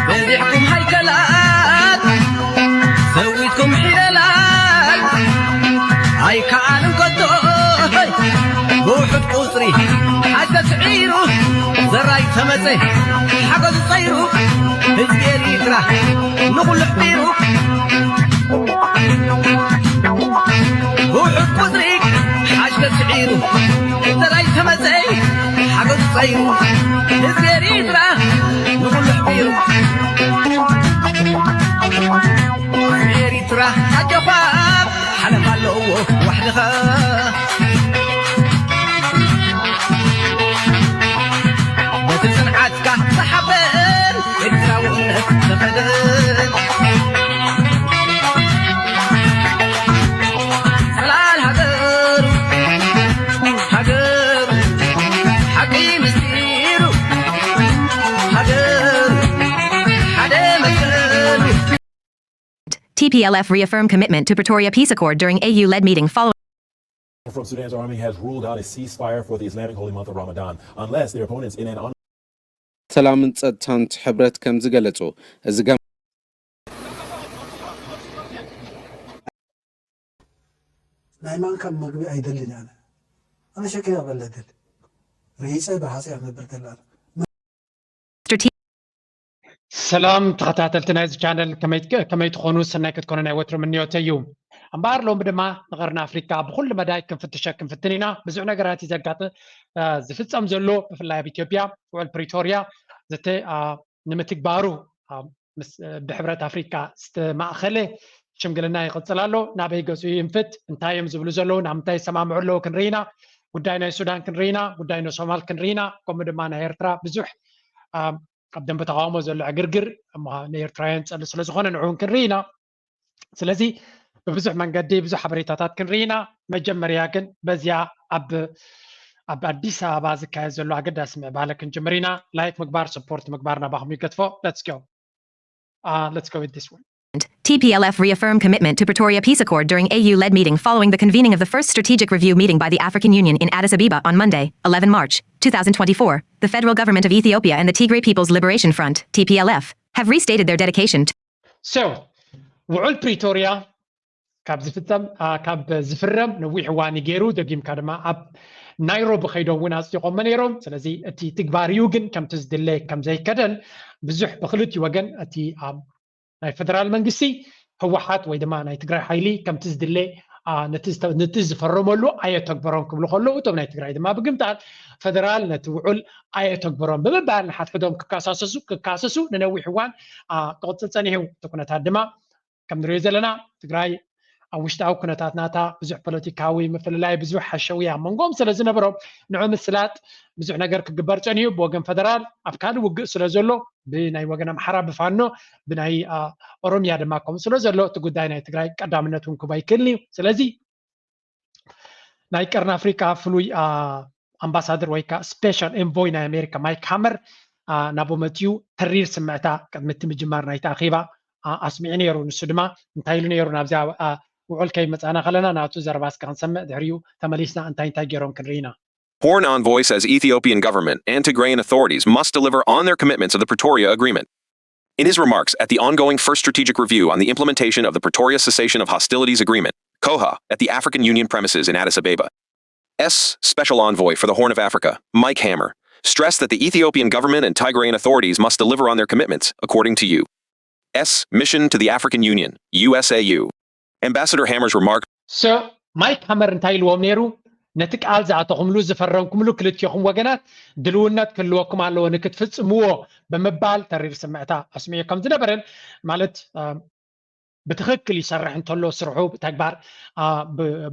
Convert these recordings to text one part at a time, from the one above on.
በዚሕኩም ሃይከላት ሰዊትኩም ሒደላት ኣይከኣልን ከቶ ብውሑድ ቁፅሪ ሓይተ ስዒሩ ዘራይ ተመፀ ሓገዙ ፀይሩ ህዝቢ ኤሪትራ ንኹሉ ሕቢሩ ብውሑድ ቁፅሪ ሓሽከ ስዒሩ እንተላይ ተመፀይ ሓገዝ ፀይሩ ህዝቢ ኤሪትራ ንኹሉ ሕቢሩ ኤሪትራ ኣጆኻ ሓለፍ ኣለዎ ዋሕድኻ በቲ ፅንዓትካ ዝሓበን ኤርትራውነት ተኸደን T P L F reaffirmed commitment to Pretoria peace accord during A U-led meeting following. From Sudan's army has ruled out a ceasefire for the Islamic holy month of Ramadan unless their opponents in an ሰላምን ጸጥታን ሕብረት ከም ዝገለጹ እዚ ናይ ማንካ መግቢ ኣይደልን ኣነ ኣነ ሸከያ በለድል ርሂፀ ብሃፅያ ነብር ደላል ሰላም ተኸታተልቲ ናይዚ ቻነል ከመይ ትኾኑ? ሰናይ ክትኮኑ ናይ ወትሩ ምንዮተ እዩ። እምበኣር ሎሚ ድማ ንቐርኒ ኣፍሪካ ብኩሉ መዳይ ክንፍትሸ ክንፍትን ኢና። ብዙሕ ነገራት እዩ ዘጋጥ ዝፍፀም ዘሎ ብፍላይ ኣብ ኢትዮጵያ ውዕል ፕሪቶርያ ዘተ ንምትግባሩ ምስ ብሕብረት ኣፍሪካ ዝተማእኸለ ሽምግልና ይቕፅል ኣሎ። ናበይ ገፁ ይንፍት? እንታይ እዮም ዝብሉ ዘለዉ? ናብ ምንታይ ይሰማምዑ ኣለዉ? ክንርኢ ኢና። ጉዳይ ናይ ሱዳን ክንርኢ ኢና። ጉዳይ ናይ ሶማል ክንርኢ ኢና። ከምኡ ድማ ናይ ኤርትራ ብዙሕ ኣብ ደንበ ተቃውሞ ዘሎ ዕግርግር ንኤርትራውያን ፀሊ ስለዝኾነ ንዕውን ክንርኢ ኢና። ስለዚ ብብዙሕ መንገዲ ብዙሕ ሓበሬታታት ክንርኢ ኢና። መጀመርያ ግን በዚያ ኣብ ኣብ ኣዲስ ኣበባ ዝካየድ ዘሎ ኣገዳሲ ምዕባለ ክንጅምር ኢና። ላይክ ምግባር፣ ሰፖርት ምግባር ናባኹም ይገድፎ። Let's go. Uh, let's go with this one. T P L F reaffirmed commitment to Pretoria Peace Accord during A U-led meeting following the convening of the first strategic review meeting by the African Union in Addis Ababa on Monday, eleven March, two thousand twenty-four. The Federal Government of Ethiopia and the Tigray People's Liberation Front, T P L F, have restated their dedication to So, ውዑል ፕሪቶርያ ካብ ዝፍጸም ካብ ዝፍረም ነዊሕ እዋን ገይሩ ደጊምካ ድማ ኣብ ናይሮቢ ከይዶም እውን ኣፅዲቆሞ ነይሮም። ስለዚ እቲ ትግባርኡ ግን ከምቲ ዝድለ ከም ዘይከደን ብዙሕ ብክልቲኡ ወገን እቲ ናይ ፈደራል መንግስቲ ህወሓት ወይ ድማ ናይ ትግራይ ሓይሊ ከምቲ ዝድለ ነቲ ዝፈረመሉ ኣየተግበሮን ክብሉ ከለዉ እቶም ናይ ትግራይ ድማ ብግምጣል ፈደራል ነቲ ውዑል ኣየተግበሮን ብምባል ንሓድሕዶም ክከሳሰሱ ክካሰሱ ንነዊሕ እዋን ክቕፅል ፀኒሑ። እቲ ኩነታት ድማ ከም ንሪኦ ዘለና ትግራይ ኣብ ውሽጣዊ ኩነታት ናታ ብዙሕ ፖለቲካዊ ምፍልላይ ብዙሕ ሓሸውየ ኣብ መንጎኦም ስለ ዝነበሮም ንዑ ምስላጥ ብዙሕ ነገር ክግበር ፀኒሑ ብወገን ፈደራል ኣብ ካልእ ውግእ ስለ ዘሎ ብናይ ወገን ኣምሓራ ብፋኖ ብናይ ኦሮሚያ ድማ ከምኡ ስለ ዘሎ እቲ ጉዳይ ናይ ትግራይ ቀዳምነት እውን ክህቦ ኣይክእልን እዩ። ስለዚ ናይ ቀርኒ ኣፍሪቃ ፍሉይ ኣምባሳደር ወይ ከዓ ስፔሻል ኤንቮይ ናይ ኣሜሪካ ማይክ ሃመር ናብኡ መፂኡ ተሪር ስምዕታ ቅድሚ እቲ ምጅማር ናይቲ ኣኼባ ኣስሚዑ ነይሩ። ንሱ ድማ እንታይ ኢሉ ነይሩ? ናብዚኣ ውዕል ከይመፃና ከለና ናቱ ዘረባ እስከ ክንሰምዕ ድሕሪኡ ተመሊስና እንታይ እንታይ ገይሮም ክንርኢ ኢና። Foreign envoy says Ethiopian government and Tigrayan authorities must deliver on their commitments of the Pretoria Agreement. In his remarks at the ongoing First Strategic Review on the Implementation of the Pretoria Cessation of Hostilities Agreement, COHA, at the African Union premises in Addis Ababa, S Special Envoy for the Horn of Africa, Mike Hammer, stressed that the Ethiopian government and Tigrayan authorities must deliver on their commitments, according to U S Mission to the African Union, U S A U. Ambassador Hammer's remark. So, ማይክ ሃመር እንታይ ኢልዎም ነይሩ? ነቲ ቃል ዝኣተኹምሉ ዝፈረምኩምሉ ክልቲኹም ወገናት ድልውነት ክህልወኩም ኣለዎ ንክትፍፅምዎ ብምባል ተሪር ስምዕታ ኣስሚዑ ከም ዝነበረን ማለት ብትኽክል ይሰርሕ እንተሎ ስርሑ ብተግባር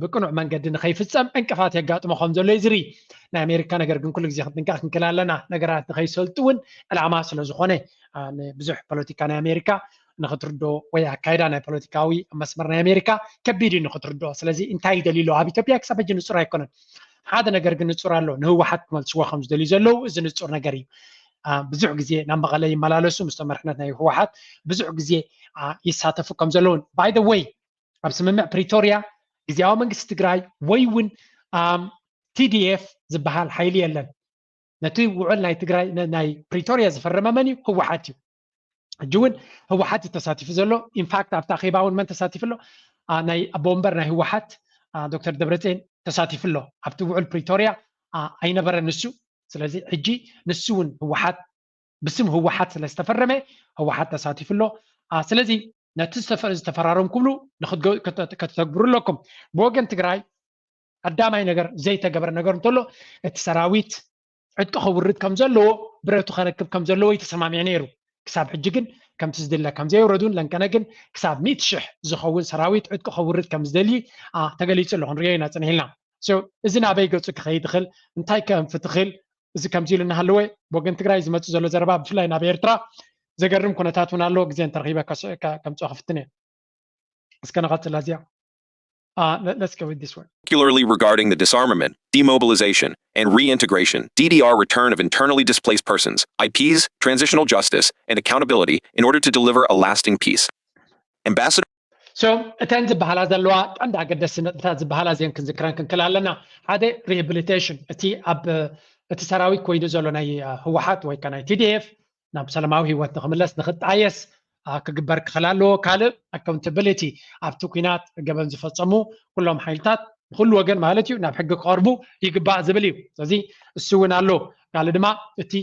ብቅኑዕ መንገዲ ንኸይፍፀም ዕንቅፋት የጋጥሞ ከም ዘሎ እዩ ዝርኢ ናይ ኣሜሪካ። ነገር ግን ኩሉ ግዜ ክንጥንቀቕ ክንክእል ኣለና ነገራት ንኸይሰልጡ እውን ዕላማ ስለ ዝኾነ ብዙሕ ፖለቲካ ናይ ኣሜሪካ ንክትርድኦ ወይ ኣካይዳ ናይ ፖለቲካዊ መስመር ናይ ኣሜሪካ ከቢድ እዩ ንክትርድኦ። ስለዚ እንታይ ይደልዩ ኣለዉ ኣብ ኢትዮጵያ ክሳብ ሕጂ ንፁር ኣይኮነን። ሓደ ነገር ግን ንፁር ኣሎ ንህወሓት ክመልስዎ ከም ዝደልዩ ዘለዉ እዚ ንፁር ነገር እዩ። ብዙሕ ግዜ ናብ መቐለ ይመላለሱ ምስቶም መርሕነት ናይ ህወሓት ብዙሕ ግዜ ይሳተፉ ከም ዘለውን by the way ኣብ ስምምዕ ፕሪቶርያ ግዜያዊ መንግስቲ ትግራይ ወይ እውን ቲዲኤፍ ዝበሃል ሓይሊ የለን። ነቲ ውዕል ናይ ትግራይ ናይ ፕሪቶርያ ዝፈረመ መን እዩ? ህወሓት እዩ። ሕጂ እውን ህወሓት እዩ ተሳቲፉ ዘሎ። ኢንፋክት ኣብቲ ኣኼባ እውን መን ተሳቲፉ ኣሎ? ናይ ኣቦ ወንበር ናይ ህወሓት ዶክተር ደብረፅዮን ተሳቲፉ ኣሎ። ኣብቲ ውዕል ፕሪቶርያ ኣይነበረ ንሱ። ስለዚ ሕጂ ንሱ እውን ህወሓት ብስም ህወሓት ስለ ዝተፈረመ ህወሓት ተሳቲፉ ኣሎ። ስለዚ ነቲ ዝተፈራረምኩምሉ ከተተግብሩ ኣለኩም። ብወገን ትግራይ ቀዳማይ ነገር ዘይተገበረ ነገር እንተሎ እቲ ሰራዊት ዕጥቂ ከውርድ ከም ዘለዎ ብረቱ ከረክብ ከም ዘለዎ ይተሰማሚዐ ነይሩ። ክሳብ ሕጂ ግን ከምቲ ዝድለ ከም ዘየውረዱን ለንቀነ ግን ክሳብ ሚእቲ ሽሕ ዝኸውን ሰራዊት ዕጥቂ ከውርድ ከም ዝደሊ ተገሊጹ ኣሎ። ክንሪኦ ኢና ጽኒሕ ኢልና። እዚ ናበይ ገጹ ክኸይድ ይኽእል? እንታይ ከንፍት ይኽእል? እዚ ከምዚ ኢሉ እናሃለወ ብወገን ትግራይ ዝመጽእ ዘሎ ዘረባ ብፍላይ ናብ ኤርትራ ዘገርም ኩነታት እውን ኣሎ። ግዜ እንተረኺበ ከምፅኦ ክፍትን እየ። እስከ ንቐፅል ኣዚያ። Uh, let, let's go with this one. Particularly regarding the disarmament, demobilization, and reintegration, D D R return of internally displaced persons, I Ps, transitional justice, and accountability in order to deliver a lasting peace. Ambassador so እተን ዝበሃላ ዘለዋ ቀንዲ ኣገደስቲ ነጥብታት ዝበሃላ እዚአን ክንዝክረን ክንክል ኣለና። ሓደ rehabilitation፣ እቲ ኣብ እቲ ሰራዊት ኮይኑ ዘሎ ናይ ህወሓት ወይ ከዓ ናይ ቲዲኤፍ ናብ ሰላማዊ ህይወት ንክምለስ ንክጣየስ ክግበር ክኽእል ኣለዎ። ካልእ ኣካውንታብሊቲ፣ ኣብቲ ኲናት ገበን ዝፈፀሙ ኩሎም ሓይልታት ብኩሉ ወገን ማለት እዩ ናብ ሕጊ ክቐርቡ ይግባእ ዝብል እዩ። ስለዚ እሱ እውን ኣሎ። ካልእ ድማ እቲ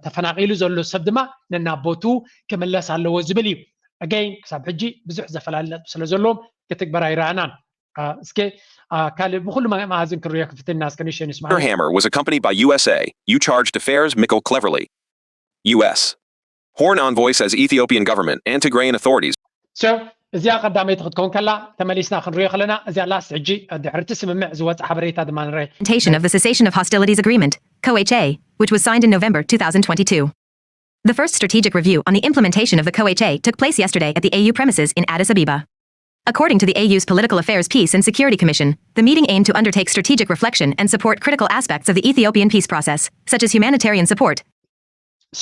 ተፈናቒሉ ዘሎ ሰብ ድማ ነናቦቱ ክምለስ ኣለዎ ዝብል እዩ። ኣገይን ክሳብ ሕጂ ብዙሕ ዘፈላለ ነጥቢ ስለ ዘለዎም ክትግበር ኣይረኣናን። እስከ ካልእ ብኩሉ መኣዝን ክንሪኦ ክፍትን ኢና። እስከ ንእሽተይ ንስማዕ። Hammer was accompanied by U S A U charged affairs Michael Cleverly, U S Horn envoy says Ethiopian government and Tigrayan authorities so እዚኣ ቀዳመይቲ ክትከውን ከላ ተመሊስና ክንሪኦ ከለና እዚኣ ላስት ሕጂ ድሕርቲ ስምምዕ ዝወፀ ሓበሬታ ድማ ንርኢ። Implementation of the Cessation of Hostilities Agreement, COHA, which was signed in November two thousand twenty-two. The first strategic review on the implementation of the COHA took place yesterday at the A U premises in Addis Ababa. According to the A U's Political Affairs Peace and Security Commission, the meeting aimed to undertake strategic reflection and support critical aspects of the Ethiopian peace process, such as humanitarian support,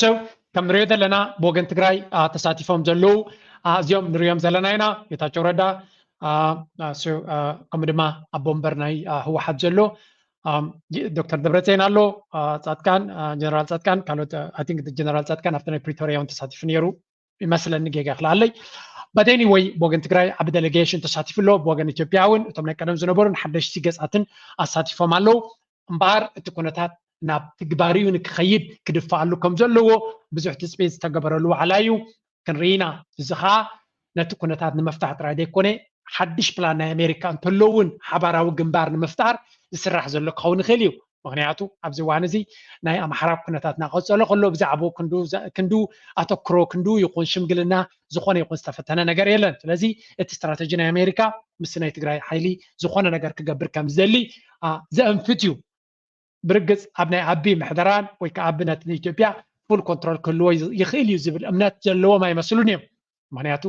so ከም ንሪኦ ዘለና ብወገን ትግራይ ተሳቲፎም ዘለዉ እዚኦም ንሪኦም ዘለና ኢና። ጌታቸው ረዳ ከምኡ ድማ ኣቦ ወንበር ናይ ህወሓት ዘሎ ዶክተር ደብረፅዮን ኣሎ፣ ፃድቃን፣ ጀነራል ፃድቃን፣ ካልኦት ጀነራል ፃድቃን ኣብቲ ናይ ፕሪቶሪያ እውን ተሳቲፉ ነይሩ ይመስለኒ፣ ጌጋ ክልኣለይ። በደኒ ወይ ብወገን ትግራይ ዓቢ ዴሌጌሽን ተሳቲፉ ኣሎ። ብወገን ኢትዮጵያ እውን እቶም ናይ ቀደም ዝነበሩን ሓደሽቲ ገፃትን ኣሳቲፎም ኣለዉ። እምበኣር እቲ ኩነታት ናብ ትግባሪኡ ንክኸይድ ክድፈኣሉ ከም ዘለዎ ብዙሕ ትፅቢት ዝተገበረሉ ዋዕላ እዩ። ክንርኢ ኢና። እዚ ከዓ ነቲ ኩነታት ንምፍታሕ ጥራይ ዘይኮነ ሓድሽ ፕላን ናይ ኣሜሪካ እንተሎ እውን ሓባራዊ ግንባር ንምፍጣር ዝስራሕ ዘሎ ክኸውን ይኽእል እዩ። ምክንያቱ ኣብዚ እዋን እዚ ናይ ኣምሓራ ኩነታት እናቐፀሎ ከሎ ብዛዕባኡ ክንዱ ኣተክሮ ክንዱ ይኹን ሽምግልና ዝኾነ ይኹን ዝተፈተነ ነገር የለን። ስለዚ እቲ ስትራተጂ ናይ ኣሜሪካ ምስ ናይ ትግራይ ሓይሊ ዝኾነ ነገር ክገብር ከም ዝደሊ ዘእንፍት እዩ። ብርግፅ ኣብ ናይ ኣቢ ምሕደራን ወይ ከዓ ኣቢ ነቲ ንኢትዮጵያ ፉል ኮንትሮል ክህልዎ ይኽእል እዩ ዝብል እምነት ዘለዎም ኣይመስሉን እዮም። ምክንያቱ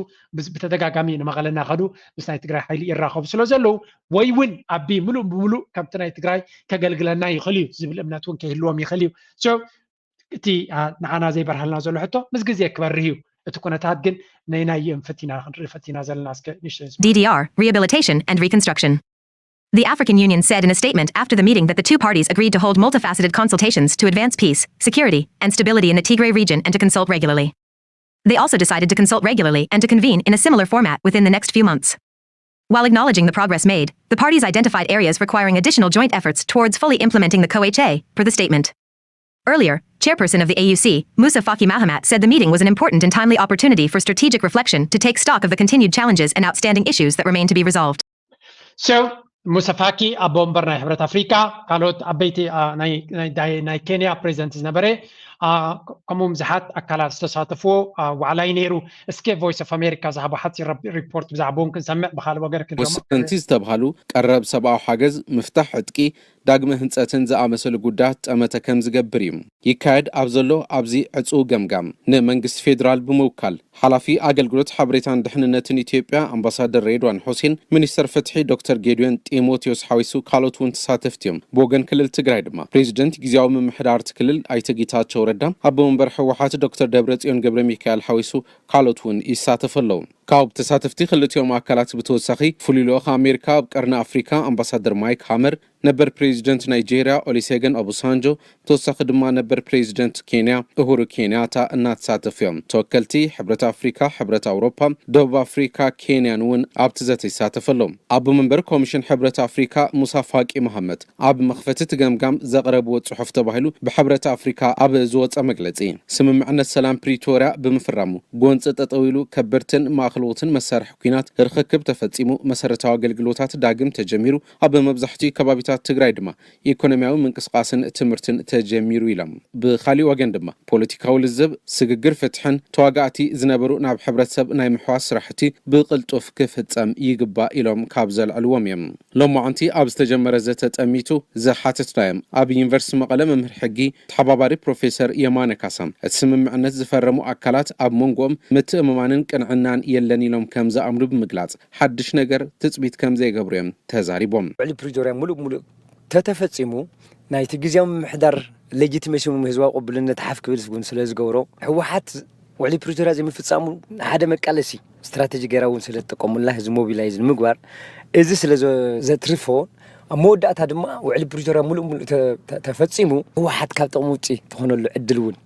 ብተደጋጋሚ ንመቐለ እናኸዱ ምስ ናይ ትግራይ ሓይሊ ይራኸቡ ስለ ዘለዉ ወይ እውን ኣቢ ምሉእ ብምሉእ ከምቲ ናይ ትግራይ ከገልግለና ይኽእል እዩ ዝብል እምነት እውን ከይህልዎም ይኽእል እዩ። እቲ ንዓና ዘይበርሃልና ዘሎ ሕቶ ምስ ግዜ ክበርህ እዩ። እቲ ኩነታት ግን ነይናይ ይእንፍት ኢና ክንርኢ ፈቲና ዘለና። እስከ ንእሽተይ ንስማዕ። D D R, rehabilitation and reconstruction. The African Union said in a statement after the meeting that the two parties agreed to hold multifaceted consultations to advance peace, security, and stability in the Tigray region and to consult regularly. They also decided to consult regularly and to convene in a similar format within the next few months. While acknowledging the progress made, the parties identified areas requiring additional joint efforts towards fully implementing the COHA, per the statement. Earlier, chairperson of the A U C, Musa Faki Mahamat, said the meeting was an important and timely opportunity for strategic reflection to take stock of the continued challenges and outstanding issues that remain to be resolved. So, ሙሳ ፋኪ ኣቦ ወንበር ናይ ሕብረት ኣፍሪካ፣ ካልኦት ዓበይቲ ናይ ኬንያ ፕሬዚደንት ዝነበረ፣ ከምኡ ብዙሓት ኣካላት ዝተሳተፍዎ ዋዕላ እዩ ነይሩ። እስከ ቮይስ ኦፍ ኣሜሪካ ዝሃቦ ሓፂር ሪፖርት ብዛዕባኡ ክንሰምዕ፣ ብካልእ ወገን ክንሰምዕ። ወሰንቲ ዝተብሃሉ ቀረብ ሰብኣዊ ሓገዝ፣ ምፍታሕ ዕጥቂ፣ ዳግመ ህንፀትን ዝኣመሰሉ ጉዳያት ጠመተ ከም ዝገብር እዩ። ይካየድ ኣብ ዘሎ ኣብዚ ዕፁው ገምጋም፣ ንመንግስቲ ፌዴራል ብምውካል ሓላፊ ኣገልግሎት ሓበሬታን ድሕንነትን ኢትዮጵያ ኣምባሳደር ሬድዋን ሑሴን፣ ሚኒስተር ፍትሒ ዶክተር ጌዲዮን ጢሞቴዎስ ሓዊሱ ካልኦት እውን ተሳተፍቲ እዮም። ብወገን ክልል ትግራይ ድማ ፕሬዚደንት ግዝያዊ ምምሕዳር እቲ ክልል ኣይተ ጌታቸው ረዳ፣ ኣቦ መንበር ህወሓት ዶክተር ደብረጽዮን ገብረ ሚካኤል ሓዊሱ ካልኦት እውን ይሳተፉ ኣለዉ። ካብ ተሳተፍቲ ክልቲኦም ኣካላት ብተወሳኺ ፍሉይ ልኡኽ ኣሜሪካ ኣብ ቀርኒ ኣፍሪካ ኣምባሳደር ማይክ ሃመር፣ ነበር ፕሬዚደንት ናይጄርያ ኦሊሴገን ኦባሳንጆ፣ ተወሳኺ ድማ ነበር ፕሬዚደንት ኬንያ ኡሁሩ ኬንያታ እናተሳተፉ እዮም። ተወከልቲ ሕብረት ኣፍሪካ፣ ሕብረት ኣውሮፓ፣ ደቡብ ኣፍሪካ፣ ኬንያን እውን ኣብቲ ዘተ ይሳተፉ ኣለዉ። ኣቦ መንበር ኮሚሽን ሕብረት ኣፍሪካ ሙሳ ፋቂ መሃመት ኣብ መኽፈቲ እቲ ገምጋም ዘቕረብዎ ጽሑፍ ተባሂሉ ብሕብረት ኣፍሪካ ኣብ ዝወጸ መግለጺ፣ ስምምዕነት ሰላም ፕሪቶርያ ብምፍራሙ ጎንፂ ጠጠው ኢሉ፣ ከበድትን ማእኸሎትን መሳርሒ ኲናት ርኽክብ ተፈጺሙ፣ መሰረታዊ ኣገልግሎታት ዳግም ተጀሚሩ፣ ኣብ መብዛሕትኡ ከባቢታት ትግራይ ድማ ኢኮኖሚያዊ ምንቅስቓስን ትምህርትን ተጀሚሩ ኢሎም። ብኻሊእ ወገን ድማ ፖለቲካዊ ልዝብ፣ ስግግር ፍትሕን ተዋጋእቲ ዝነበሩ ናብ ሕብረተሰብ ናይ ምሕዋስ ስራሕቲ ብቕልጡፍ ክፍጸም ይግባእ ኢሎም ካብ ዘልዕልዎም እዮም። ሎማዓንቲ ኣብ ዝተጀመረ ዘተ ጠሚቱ ዝሓተትናዮም ኣብ ዩኒቨርሲቲ መቐለ መምህር ሕጊ ተሓባባሪ ፕሮፌሰር የማነ ካሳ፣ እቲ ስምምዕነት ዝፈረሙ ኣካላት ኣብ መንጎኦም ምትእምማንን ቅንዕናን የለን ኢሎም ከም ዝኣምኑ ብምግላጽ፣ ሓድሽ ነገር ትጽቢት ከም ዘይገብሩ እዮም ተዛሪቦም። ውዕሊ ፕሪቶርያ ሙሉእ ብሙሉእ ተተፈጺሙ፣ ናይቲ ግዜያዊ ምምሕዳር ሌጂቲሜሲ፣ ህዝባዊ ቅቡልነት ሓፍ ክብል እውን ስለ ዝገብሮ፣ ህወሓት ውዕሊ ፕሪቶርያ ዘይምፍጻሙ ሓደ መቃለሲ ስትራቴጂ ገይራ እውን ስለ ዝጥቀሙላ፣ ህዝቢ ሞቢላይዝ ንምግባር፣ እዚ ስለ ዘ-፣ ዘትርፎ፣ ኣብ መወዳእታ ድማ ውዕሊ ፕሪቶርያ ሙሉእ ሙሉእ ተ-፣ ተ-፣ ተፈጺሙ፣ ህወሓት ካብ ጥቕሚ ውጪ ትኾነሉ ዕድል እውን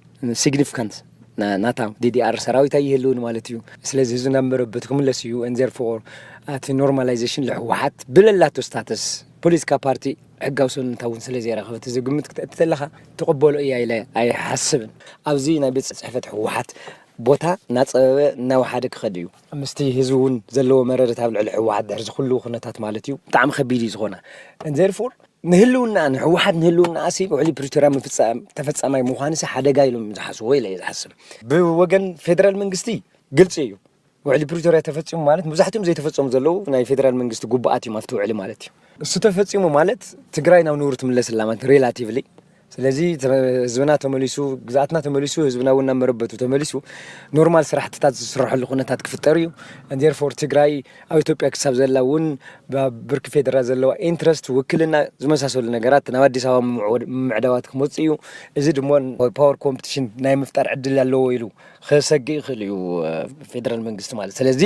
ሲግኒፊካንት ና-፣ ናታ ዲዲኣር ሰራዊት ኣይህልውን ማለት እዩ። ስለዚ ህዝቢ ናብ መረበቱ ክምለስ እዩ። And therefore፣ እቲ ኖርማላይዜሽን ለህወሓት ብለላቶ ስታተስ ፖለቲካ ፓርቲ ሕጋዊ ሰውነታ እውን ስለ ዘይረኸበት፣ እዚ ግምት ክተእቲ ተለኻ ትቕበሎ እያ ኢለ ኣይሓስብን። ኣብዚ ናይ ቤት ጽሕፈት ህወሓት ቦታ እናጸበበ እናወሓደ ክኸድ እዩ። ምስቲ ህዝቢ እውን ዘለዎ መረረት ኣብ ልዕሊ ህወሓት ድሕሪ እዚ ኩሉ ኩነታት ማለት እዩ ብጣዕሚ ከቢድ እዩ ዝኾነ። And therefore ንህልውና፣ ንህወሓት ንህልውና ኣሲ ውዕሊ ፕሪቶርያ ምፍጻም ተፈጻማይ ምዃንሲ ሓደጋ ኢሎም ዝሓስብዎ ኢለ እየ ዝሓስብ። ብወገን ፌደራል መንግስቲ ግልጺ እዩ። ውዕሊ ፕሪቶርያ ተፈጺሙ ማለት መብዛሕትኦም ዘይተፈጸሙ ዘለዉ ናይ ፌደራል መንግስቲ ጉቡኣት እዮም ኣብቲ ውዕሊ ማለት እዩ። እሱ ተፈጺሙ ማለት ትግራይ ናብ ንቡር ትምለስ ኣላ ማለት ሪላቲቭሊ። ስለዚ ተ-፣ ህዝብና ተመሊሱ፣ ግዝኣትና ተመሊሱ፣ ህዝብና እውን ናብ መረበቱ ተመሊሱ ኖርማል ስራሕትታት ዝስረሐሉ ኩነታት ክፍጠር እዩ። And therefore ትግራይ ኣብ ኢትዮጵያ ክሳብ ዘላ እውን ብ-፣ ብርኪ ፌደራል ዘለዋ ኢንትረስት፣ ውክልና ዝመሳሰሉ ነገራት ናብ ኣዲስ ኣበባ ምምዕወድ-፣ ምምዕዳዋት ክመጽእ እዩ። እዚ ድማ ፓወር ኮምፒቲሽን ናይ ምፍጣር ዕድል ኣለዎ ኢሉ ክሰግእ ይኽእል እዩ፣ እ፣ ፌደራል መንግስቲ ማለት። ስለዚ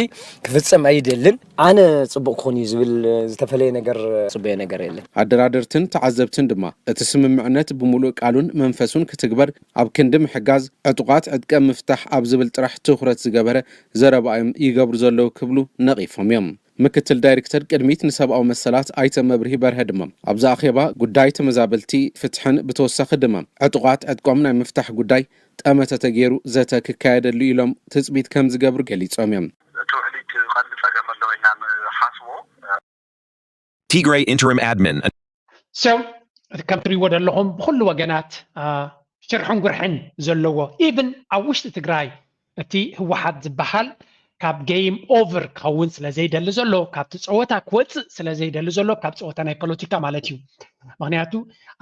ክፍጸም ኣይደልን። ኣነ ጽቡቕ ክኾን እዩ ዝብል፣ እ፣ ዝተፈለየ ነገር፣ እ፣ ጽበዮ ነገር የለን። ኣደራደርትን ተዓዘብትን ድማ እቲ ስምምዕነት ብምሉእ ቃሉን መንፈሱን ክትግበር ኣብ ክንዲ ምሕጋዝ ዕጡቓት ዕጥቀ ምፍታሕ ኣብ ዝብል ጥራሕ ትኹረት ዝገበረ ዘረባ እዮም ይገብሩ ዘለዉ ክብሉ ነቒፎም እዮም። ምክትል ዳይሬክተር ቅድሚት ንሰብኣዊ መሰላት ኣይተ መብርሂ በርሀ ድማ ኣብዚ ኣኼባ ጉዳይ ተመዛበልቲ ፍትሕን ብተወሳኺ ድማ ዕጡቓት ዕጥቆም ናይ ምፍታሕ ጉዳይ ጠመተ ተገይሩ ዘተ ክካየደሉ ኢሎም ትጽቢት ከም ዝገብሩ ገሊጾም እዮም። እቲ ውዕሊ እቲ ቀንዲ ጸገም ኣለዎ ኢልና ንሓስቦ። Tigray interim admin. So ከም ትሪእዎ ዘለኹም ብኩሉ ወገናት፣ አ፣ ሽርሕን ጉርሕን ዘለዎ፣ ኢቭን ኣብ ውሽጢ ትግራይ እቲ ህወሓት ዝበሃል ካብ ጌም ኦቨር ክኸውን ስለ ዘይደሊ ዘሎ፣ ካብቲ ፀወታ ክወፅእ ስለ ዘይደሊ ዘሎ፣ ካብ ፀወታ ናይ ፖለቲካ ማለት እዩ። ምክንያቱ፣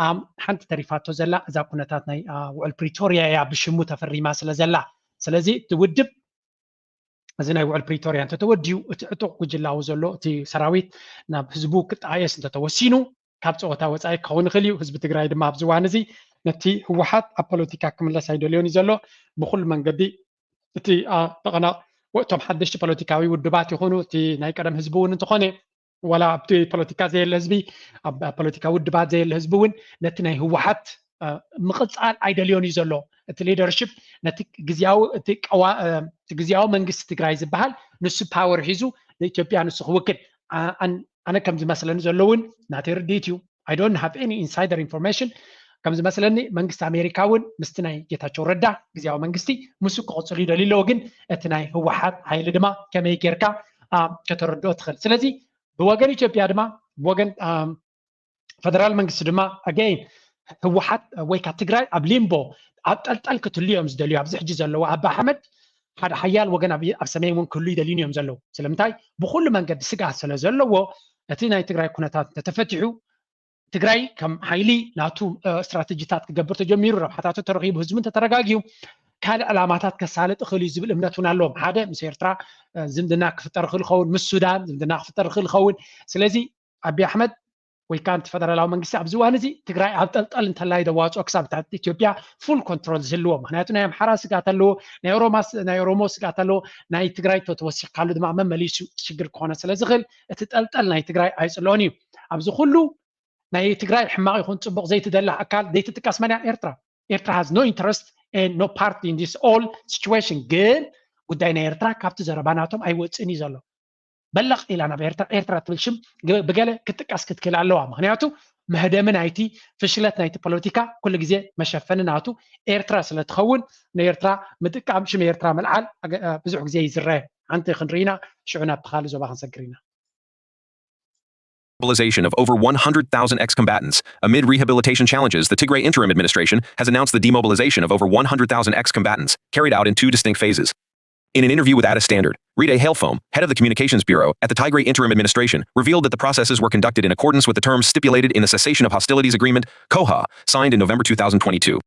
ኣም፣ ሓንቲ ተሪፋቶ ዘላ እዛ ኩነታት ናይ፣ አ፣ ውዕል ፕሪቶርያ እያ ብሽሙ ተፈሪማ ስለ ዘላ። ስለዚ እቲ ውድብ እዚ ናይ ውዕል ፕሪቶርያ እንተተወዲኡ፣ እቲ ዕጡቕ ጉጅላዊ ዘሎ እቲ ሰራዊት ናብ ህዝቡ ክጣየስ እንተተወሲኑ፣ ካብ ፀወታ ወፃኢ ክኸውን ይኽእል እዩ። ህዝቢ ትግራይ ድማ ኣብዚ እዋን እዚ ነቲ ህወሓት ኣብ ፖለቲካ ክምለስ ኣይደልዮን እዩ ዘሎ። ብኩሉ መንገዲ እቲ፣ አ፣ ተቐና-፣ እቶም ሓደሽቲ ፖለቲካዊ ውድባት ይኹኑ፣ እቲ ናይ ቀደም ህዝቢ እውን እንተኾነ፣ ዋላ ኣብቲ ፖለቲካ ዘየለ ህዝቢ፣ ኣብ ፖለቲካ ውድባት ዘየለ ህዝቢ እውን ነቲ ናይ ህወሓት፣ አ፣ ምቕፃል ኣይደልዮን እዩ ዘሎ። እቲ ሊደርሽፕ ነቲ ግዝያዊ፣ እቲ ቀዋ-፣ አ፣ እቲ ግዝያዊ መንግስቲ ትግራይ ዝበሃል ንሱ ፓወር ሒዙ ንኢትዮጵያ ንሱ ክውክል፣ አ-፣ ኣን-፣ ኣነ ከም ዝመስለኒ ዘሎ እውን ናተይ ርድኢት እዩ። I don't have any insider information። ከም ዝመስለኒ መንግስቲ ኣሜሪካ እውን ምስቲ ናይ ጌታቸው ረዳ ግዝያዊ መንግስቲ ምስኡ ክቕፅሉ ይደልዩ ኣለዉ። ግን እቲ ናይ ህወሓት ሓይሊ ድማ ከመይ ጌርካ፣ አ፣ ከተረድኦ ትኽእል? ስለዚ ብወገን ኢትዮጵያ ድማ ብወገን፣ አ፣ ፈደራል መንግስቲ ድማ ኣገይን ህወሓት ወይ ካብ ትግራይ ኣብ ሊምቦ ኣብ ጠልጠል ክትህሉ እዮም ዝደልዩ። ኣብዚ ሕጂ ዘለዎ ኣቢ ኣሕመድ ሓደ ሓያል ወገን ኣብ፣ ኣብ ሰሜን እውን ክህሉ ይደልዩን እዮም ዘለዉ። ስለምንታይ? ብኩሉ መንገዲ ስግኣት ስለ ዘለዎ እቲ ናይ ትግራይ ኩነታት እንተተፈቲሑ ትግራይ ከም ሓይሊ ናቱ፣ እ፣ ስትራተጂታት ክገብር ተጀሚሩ፣ ረብሓታቱ ተረኺቡ፣ ህዝቢ እንተተረጋጊዩ ካልእ ዕላማታት ከሳልጥ ይኽእል እዩ ዝብል እምነት እውን ኣለዎም። ሓደ ምስ ኤርትራ፣ እ፣ ዝምድና ክፍጠር ይኽእል ይኸውን፣ ምስ ሱዳን ዝምድና ክፍጠር ይኽእል ይኸውን። ስለዚ ኣቢ ኣሕመድ ወይ ከዓ እቲ ፈደራላዊ መንግስቲ ኣብዚ እዋን እዚ ትግራይ ኣብ ጠልጠል እንተላይ ደዋፅኦ ክሳብ እታ ኢትዮጵያ ፉል ኮንትሮል ዝህልዎ። ምክንያቱ ናይ ኣምሓራ ስግኣት ኣለዎ፣ ናይ ኦሮማ ስ-፣ ናይ ኦሮሞ ስግኣት ኣለዎ፣ ናይ ትግራይ ተወሲኽካሉ ድማ መመሊሱ ሽግር ክኾነ ስለ ዝኽእል እቲ ጠልጠል ናይ ትግራይ ኣይፅልኦን እዩ። ኣብዚ ኩሉ ናይ ትግራይ ሕማቕ ይኹን ፅቡቕ ዘይትደሊ ኣካል ዘይትጥቀስ መን እያ? ኤርትራ። ኤርትራ has no interest and no part in this all situation። ግን ጉዳይ ናይ ኤርትራ ካብቲ ዘረባ ናቶም ኣይወፅእን እዩ ዘሎ። በለቕ ኢላ ናብ ኤርትራ ኤርትራ ትብል ሽም ብገለ ክትጥቀስ ክትክእል ኣለዋ። ምክንያቱ መህደሚ ናይቲ ፍሽለት ናይቲ ፖለቲካ ኩሉ ግዜ መሸፈኒ ናቱ ኤርትራ ስለ ትኸውን ንኤርትራ ምጥቃም ሽም ኤርትራ ምልዓል ብዙሕ ግዜ ይዝረ። ሓንቲ ክንርኢና ሽዑ ናብቲ ካልእ ዞባ ክንሰግር ኢና። Mobilization of over one hundred thousand ex-combatants. Amid rehabilitation challenges, the Tigray Interim Administration has announced the demobilization of over one hundred thousand ex-combatants, carried out in two distinct phases. In an interview with Addis Standard, Rita Hailfoam, head of the Communications Bureau at the Tigray Interim Administration, revealed that the processes were conducted in accordance with the terms stipulated in the Cessation of Hostilities Agreement, COHA, signed in November two thousand twenty-two.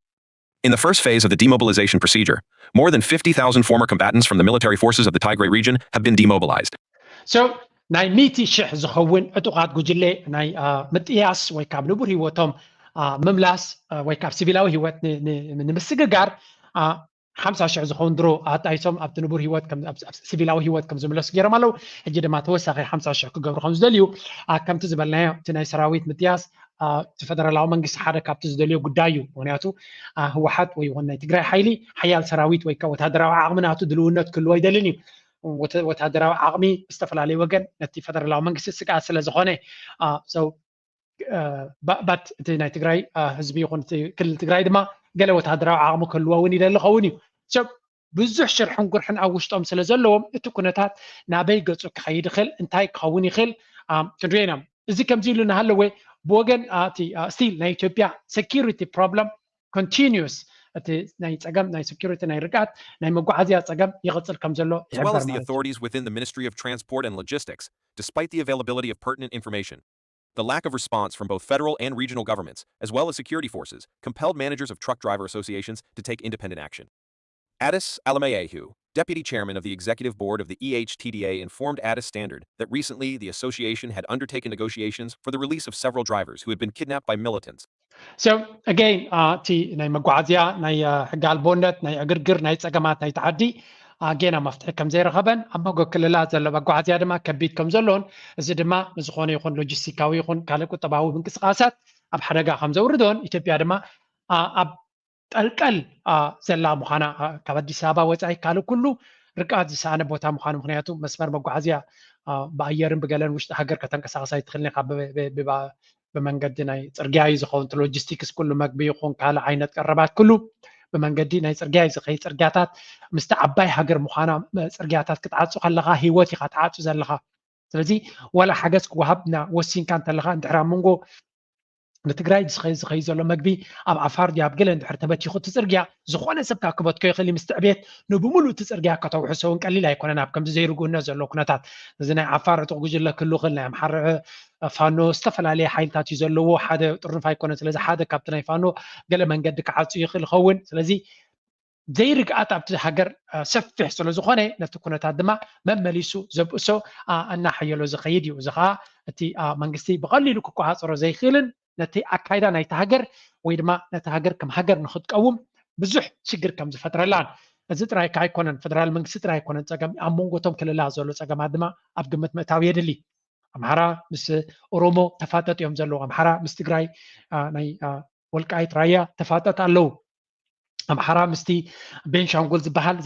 In the first phase of the demobilization procedure, more than fifty thousand former combatants from the military forces of the Tigray region have been demobilized. So ናይ ሚእቲ ሽሕ ዝኸውን ዕጡቓት ጉጅለ ናይ ምጥያስ ወይ ካብ ንቡር ህይወቶም ምምላስ ወይ ካብ ሲቪላዊ ህይወት ንምስግጋር ሓምሳ ሽሕ ዝኸውን ድሮ ኣጣይሶም ኣብቲ ንቡር ህይወት ሲቪላዊ ህይወት ከም ዝምለሱ ገይሮም ኣለዉ። ሕጂ ድማ ተወሳኺ ሓምሳ ሽሕ ክገብሩ ከም ዝደልዩ ከምቲ ዝበልናዮ እቲ ናይ ሰራዊት ምጥያስ እቲ ፈደራላዊ መንግስቲ ሓደ ካብቲ ዝደልዮ ጉዳይ እዩ። ምክንያቱ ህወሓት ወይ ይኹን ናይ ትግራይ ሓይሊ ሓያል ሰራዊት ወይ ወታደራዊ ዓቕሚ ናቱ ድልውነት ክህልዎ ኣይደልን እዩ። ወታደራዊ ዓቕሚ ብዝተፈላለዩ ወገን ነቲ ፈደራላዊ መንግስቲ ስግኣት ስለ ዝኾነ ባት እቲ ናይ ትግራይ ህዝቢ ይኹን ክልል ትግራይ ድማ ገለ ወታደራዊ ዓቕሚ ክህልዎ እውን ይደሊ ኸውን እዩ። ብዙሕ ሽርሕን ጉርሕን ኣብ ውሽጦም ስለ ዘለዎም እቲ ኩነታት ናበይ ገፁ ክኸይድ ይኽእል እንታይ ክኸውን ይኽእል ክንሪኦ ኢና። እዚ ከምዚ ኢሉ እናሃለወ ብወገን እቲ ስቲል ናይ ኢትዮጵያ security problem continuous እቲ ናይ ፀገም ናይ security ናይ ርግኣት ናይ መጓዓዝያ ፀገም ይቕፅል ከም ዘሎ as well as the authorities within the Ministry of Transport and Logistics, despite the availability of pertinent information. The lack of response from both federal and regional governments, as well as security forces, compelled managers of truck driver associations to take independent action. Addis Alemayehu, deputy chairman of the executive board of the E H T D A, informed Addis Standard that recently the association had undertaken negotiations for the release of several drivers who had been kidnapped by militants. So again እቲ ናይ መጓዓዝያ ናይ ሕጊ ኣልቦነት ናይ ዕግርግር ናይ ፀገማት ናይ ተዓዲ ጌና መፍትሒ ከም ዘይረኸበን ኣብ መንጎ ክልላት ዘሎ መጓዓዝያ ድማ ከቢድ ከም ዘሎን እዚ ድማ ንዝኾነ ይኹን ሎጂስቲካዊ ይኹን ካልእ ቁጠባዊ ምንቅስቃሳት ኣብ ሓደጋ ከም ዘውርዶን ኢትዮጵያ ድማ ኣብ ጠልጠል ዘላ ምዃና ካብ ኣዲስ ኣበባ ወፃኢ ካልእ ኩሉ ርቃት ዝሰኣነ ቦታ ምዃኑ ምክንያቱ መስመር መጓዓዝያ ብኣየርን ብገለን ውሽጢ ሃገር ከተንቀሳቀስ ኣይትኽእልን ኢኻ። ብመንገዲ ናይ ፅርግያ እዩ ዝኸውን። ሎጂስቲክስ ኩሉ መግቢ ይኹን ካልእ ዓይነት ቀረባት ኩሉ ብመንገዲ ናይ ፅርግያ እዩ ዝኸይድ። ፅርግያታት ምስቲ ዓባይ ሃገር ምዃና ፅርግያታት ክትዓፁ ከለኻ ህይወት ኢኻ ትዓፁ ዘለኻ። ስለዚ ዋላ ሓገዝ ክወሃብ ወሲንካ እንተለኻ እንድሕር ኣብ መንጎ ንትግራይ ዝኸይ ዝኸይ ዘሎ መግቢ ኣብ ዓፋር ድዩ ኣብ ገለ እንድሕር ተበቲኹ እቲ ፅርግያ ዝኾነ ሰብ ካብ ክበትኮ ይኽእል እዩ። ምስ ትዕቤት ንብሙሉእ እቲ ፅርግያ ከተውሕሶ እውን ቀሊል ኣይኮነን። ኣብ ከምዚ ዘይርግኡነት ዘሎ ኩነታት እዚ ናይ ዓፋር ዕጡቕ ጉጅለ ክህሉ ይኽእል፣ ናይ ኣምሓራ ፋኖ ዝተፈላለየ ሓይልታት እዩ ዘለዎ። ሓደ ጥርኑፍ ኣይኮነን። ስለዚ ሓደ ካብቲ ናይ ፋኖ ገለ መንገዲ ክዓፁ ይኽእል ይኸውን። ስለዚ ዘይርግኣት ኣብቲ ሃገር ሰፊሕ ስለ ዝኾነ ነቲ ኩነታት ድማ መመሊሱ ዘብእሶ እናሓየሎ ዝኸይድ እዩ። እዚ ከዓ እቲ መንግስቲ ብቐሊሉ ክቆፃፀሮ ዘይኽእልን ነቲ ኣካይዳ ናይቲ ሃገር ወይ ድማ ነቲ ሃገር ከም ሃገር ንክትቀውም ብዙሕ ሽግር ከም ዝፈጥረላን እዚ ጥራይ ከዓ ኣይኮነን፣ ፈደራል መንግስቲ ጥራይ ኣይኮነን ፀገም ኣብ መንጎቶም ክልላት ዘሎ ፀገማት ድማ ኣብ ግምት ምእታው የድሊ። ኣምሓራ ምስ ኦሮሞ ተፋጠጥ እዮም ዘለዉ። ኣምሓራ ምስ ትግራይ ናይ ወልቃይት ራያ ተፋጠጥ ኣለዉ። ኣምሓራ ምስቲ ቤንሻንጉል ዝበሃል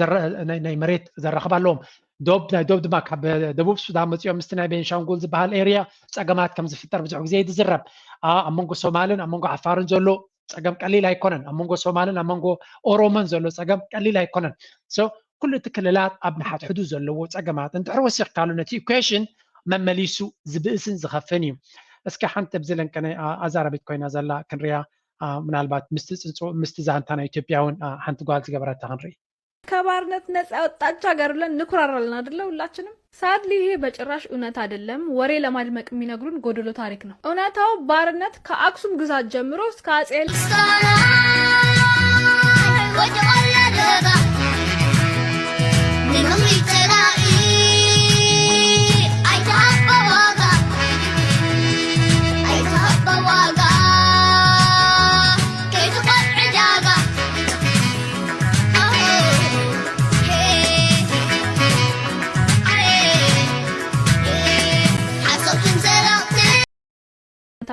ናይ መሬት ዘራኽብ ኣለዎም። ዶብ ናይ ዶብ ድማ ካብ ደቡብ ሱዳን መፂኦም ምስቲ ናይ ቤንሻንጉል ዝበሃል ኤርያ ፀገማት ከም ዝፍጠር ብዙሕ ግዜ ይዝረብ። ኣብ መንጎ ሶማልን ኣብ መንጎ ዓፋርን ዘሎ ፀገም ቀሊል ኣይኮነን። ኣብ መንጎ ሶማልን ኣብ መንጎ ኦሮሞን ዘሎ ፀገም ቀሊል ኣይኮነን። ኩሉ እቲ ክልላት ኣብ ንሓድሕዱ ዘለዎ ፀገማት እንድሕር ወሲኽካሉ ነቲ ኢኩዌሽን መመሊሱ ዝብእስን ዝኸፍን እዩ። እስኪ ሓንቲ ብዝለንቀነ ኣዛረቢት ኮይና ዘላ ክንሪያ ምናልባት ምስቲ ዛንታ ናይ ኢትዮጵያ እውን ሓንቲ ጓል ዝገበረታ ክንርኢ። ከባርነት ነፃ ያወጣች ሀገር ብለን ንኩራራለን አይደለ ሁላችንም። ሳድሊ ይሄ በጭራሽ እውነት አይደለም። ወሬ ለማድመቅ የሚነግሩን ጎደሎ ታሪክ ነው። እውነታው ባርነት ከአክሱም ግዛት ጀምሮ እስከ አጼ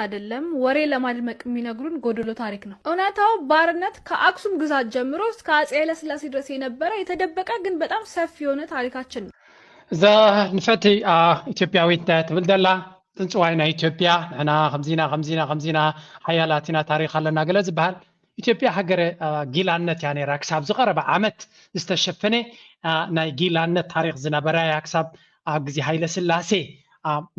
አይደለም፣ ወሬ ለማድመቅ የሚነግሩን ጎደሎ ታሪክ ነው። እውነታው ባርነት ከአክሱም ግዛት ጀምሮ እስከ አጼ ኃይለስላሴ ድረስ የነበረ የተደበቀ ግን በጣም ሰፊ የሆነ ታሪካችን ነው። እዛ ንፍዕቲ ኢትዮጵያዊት ትብል ዘላ ጽንጽዋይ ናይ ኢትዮጵያ ንሕና ከምዚና ከምዚና ከምዚና ሓያላት ኢና ታሪኽ ኣለና ገለ ዝበሃል ኢትዮጵያ ሃገረ ጊላነት እያ ነይራ። ክሳብ ዝቐረበ ዓመት ዝተሸፈነ ናይ ጊላነት ታሪኽ ዝነበራ እያ። ክሳብ ኣብ ግዜ ሃይለ ስላሴ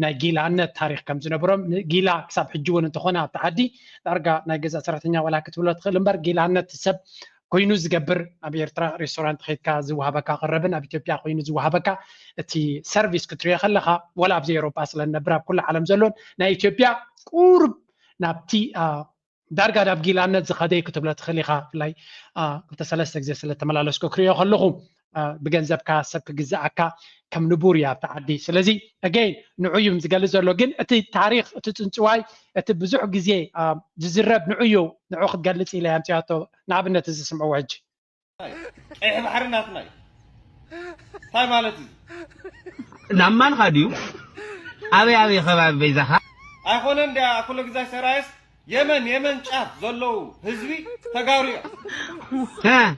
ናይ ጊላነት ታሪኽ ከም ዝነበሮም ጊላ ክሳብ ሕጂ እውን እንተኾነ ኣብቲ ዓዲ ዳርጋ ናይ ገዛ ሰራሕተኛ ዋላ ክትብሎ ትኽእል እምበር ጊላነት ሰብ ኮይኑ ዝገብር ኣብ ኤርትራ ሬስቶራንት ከይድካ ዝወሃበካ ቀረብን ኣብ ኢትዮጵያ ኮይኑ ዝወሃበካ እቲ ሰርቪስ ክትሪኦ ከለካ ወላ ኣብዚ ኤሮጳ ስለ ንነብር ኣብ ኩሉ ዓለም ዘሎን ናይ ኢትዮጵያ ቁሩብ ናብቲ ዳርጋ ናብ ጊላነት ዝኸደ ክትብሎ ትኽእል ኢኻ። ብፍላይ ክልተ ሰለስተ ግዜ ስለ ተመላለስኩ ክሪኦ ከለኹ ብገንዘብካ ሰብ ክግዝኣካ ከም ንቡር እዩ ኣብቲ ዓዲ። ስለዚ ኣገይን ንዑ እዩ ዝገልጽ ዘሎ። ግን እቲ ታሪኽ እቲ ጽንጽዋይ እቲ ብዙሕ ግዜ ዝዝረብ ንዑ እዩ። ንዑ ክትገልጽ ኢለ ኣምጺኣቶ። ንኣብነት እዚ ስምዕዎ ሕጂ። ቀይሕ ባሕሪ ናትና እዩ። እንታይ ማለት እዩ? ናብ ማንኻ ድዩ? ኣበይ ኣበይ ከባቢ በይዛኻ? ኣይኮነን እንድያ ኣኩለ ግዛይ ሰራየስ የመን የመን ጫፍ ዘለዉ ህዝቢ ተጋሩ እዮም።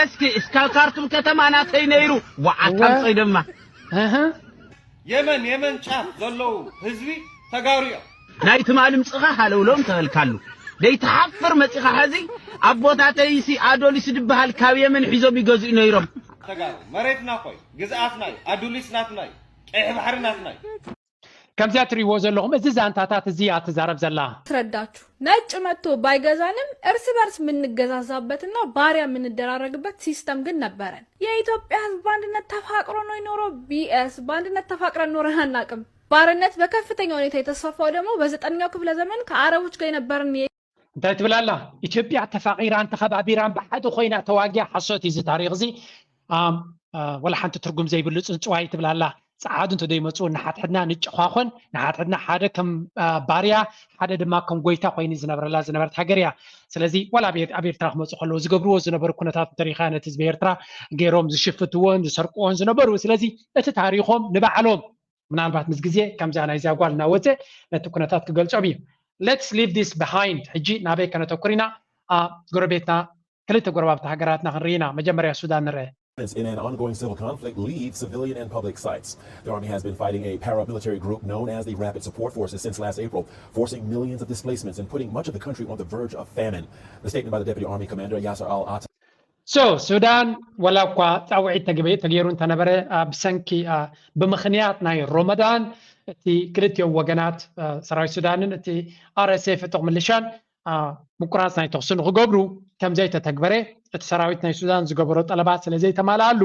እስኪ እስካብ ካርቱም ከተማ ናተይ ነይሩ ወዓት ካምፀይ ድማ የመን የመን ጫፍ ዘለዉ ህዝቢ ተጋሩ እዮም። ናይ ትማሊ ምፅኻ ሃለውለው እንተበልካሉ ደይትሓፍር መፂኻ ሐዚ ኣቦታተይሲ ኣዶሊስ ድበሃል ካብ የመን ሒዞም ይገዝኡ ነይሮም። ተጋሩ መሬትና ኮይ ግዝኣትና እዩ። ኣዱሊስ ናትና እዩ። ቀይሕ ባሕሪ ናትና እዩ። ከምዚኣ ትሪእዎ ዘለኹም እዚ ዛንታታት እዚኣ ትዛረብ ዘላ። ትረዳችሁ ነጭ መጥቶ ባይገዛንም እርስ በርስ የምንገዛዛበትና ባሪያ የምንደራረግበት ሲስተም ግን ነበረን። የኢትዮጵያ ህዝብ በአንድነት ተፋቅሮ ነው ይኖረው? ቢኤስ በአንድነት ተፋቅረን ኖረን አናቅም። ባርነት በከፍተኛ ሁኔታ የተስፋፋው ደግሞ በዘጠነኛው ክፍለ ዘመን ከአረቦች ጋር የነበረን እንታይ ትብል ኣላ? ኢትዮጵያ ተፋቒራን ተኸባቢራን ብሓደ ኮይና ተዋጊኣ። ሓሶት እዩ እዚ ታሪኽ እዚ። ወላ ሓንቲ ትርጉም ዘይብሉ ጽንጽዋይ ትብል ኣላ። ጸዓዱ እንተደይመጹ ንሓድሕድና ንጨዃኾን፣ ንሓድሕድና ሓደ ከም ባርያ ሓደ ድማ ከም ጎይታ ኮይኑ ዝነብረላ ዝነበረት ሃገር እያ። ስለዚ ዋላ ኣብ ኤርትራ ክመጹ ከለዉ ዝገብርዎ ዝነበሩ ኩነታት እንተሪኻ ነቲ ህዝቢ ኤርትራ ገይሮም ዝሽፍትዎን ዝሰርቅዎን ዝነበሩ። ስለዚ እቲ ታሪኾም ንባዕሎም ምናልባት ምስ ግዜ ከምዚኣ ናይዚኣ ጓል እናወፀ ነቲ ኩነታት ክገልጾም እዩ። Let's leave this behind። ሕጂ ናበይ ከነተኩር ኢና? ጎረቤትና ክልተ ጎረባብቲ ሃገራትና ክንርኢ ኢና። መጀመርያ ሱዳን ንርአ። In an ongoing civil conflict, leave civilian and public sites. The army has been fighting a paramilitary group known as the Rapid Support Forces since last April, forcing millions of displacements and putting much of the country on the verge of famine. The statement by the deputy army commander Yasser al-Attah. So ሱዳን ወላ እኳ ፃውዒት ተገይሩ እንተነበረ ብሰንኪ ብምኽንያት ናይ ሮመዳን እቲ ክልቲኦም ወገናት ሰራዊት ሱዳንን እቲ RSF ዕጡቕ ምልሻን ምቁራፅ ናይ ተኹሲ ንክገብሩ ከምዘይተተግበረ እቲ ሰራዊት ናይ ሱዳን ዝገበሮ ጠለባት ስለዘይተማልኣሉ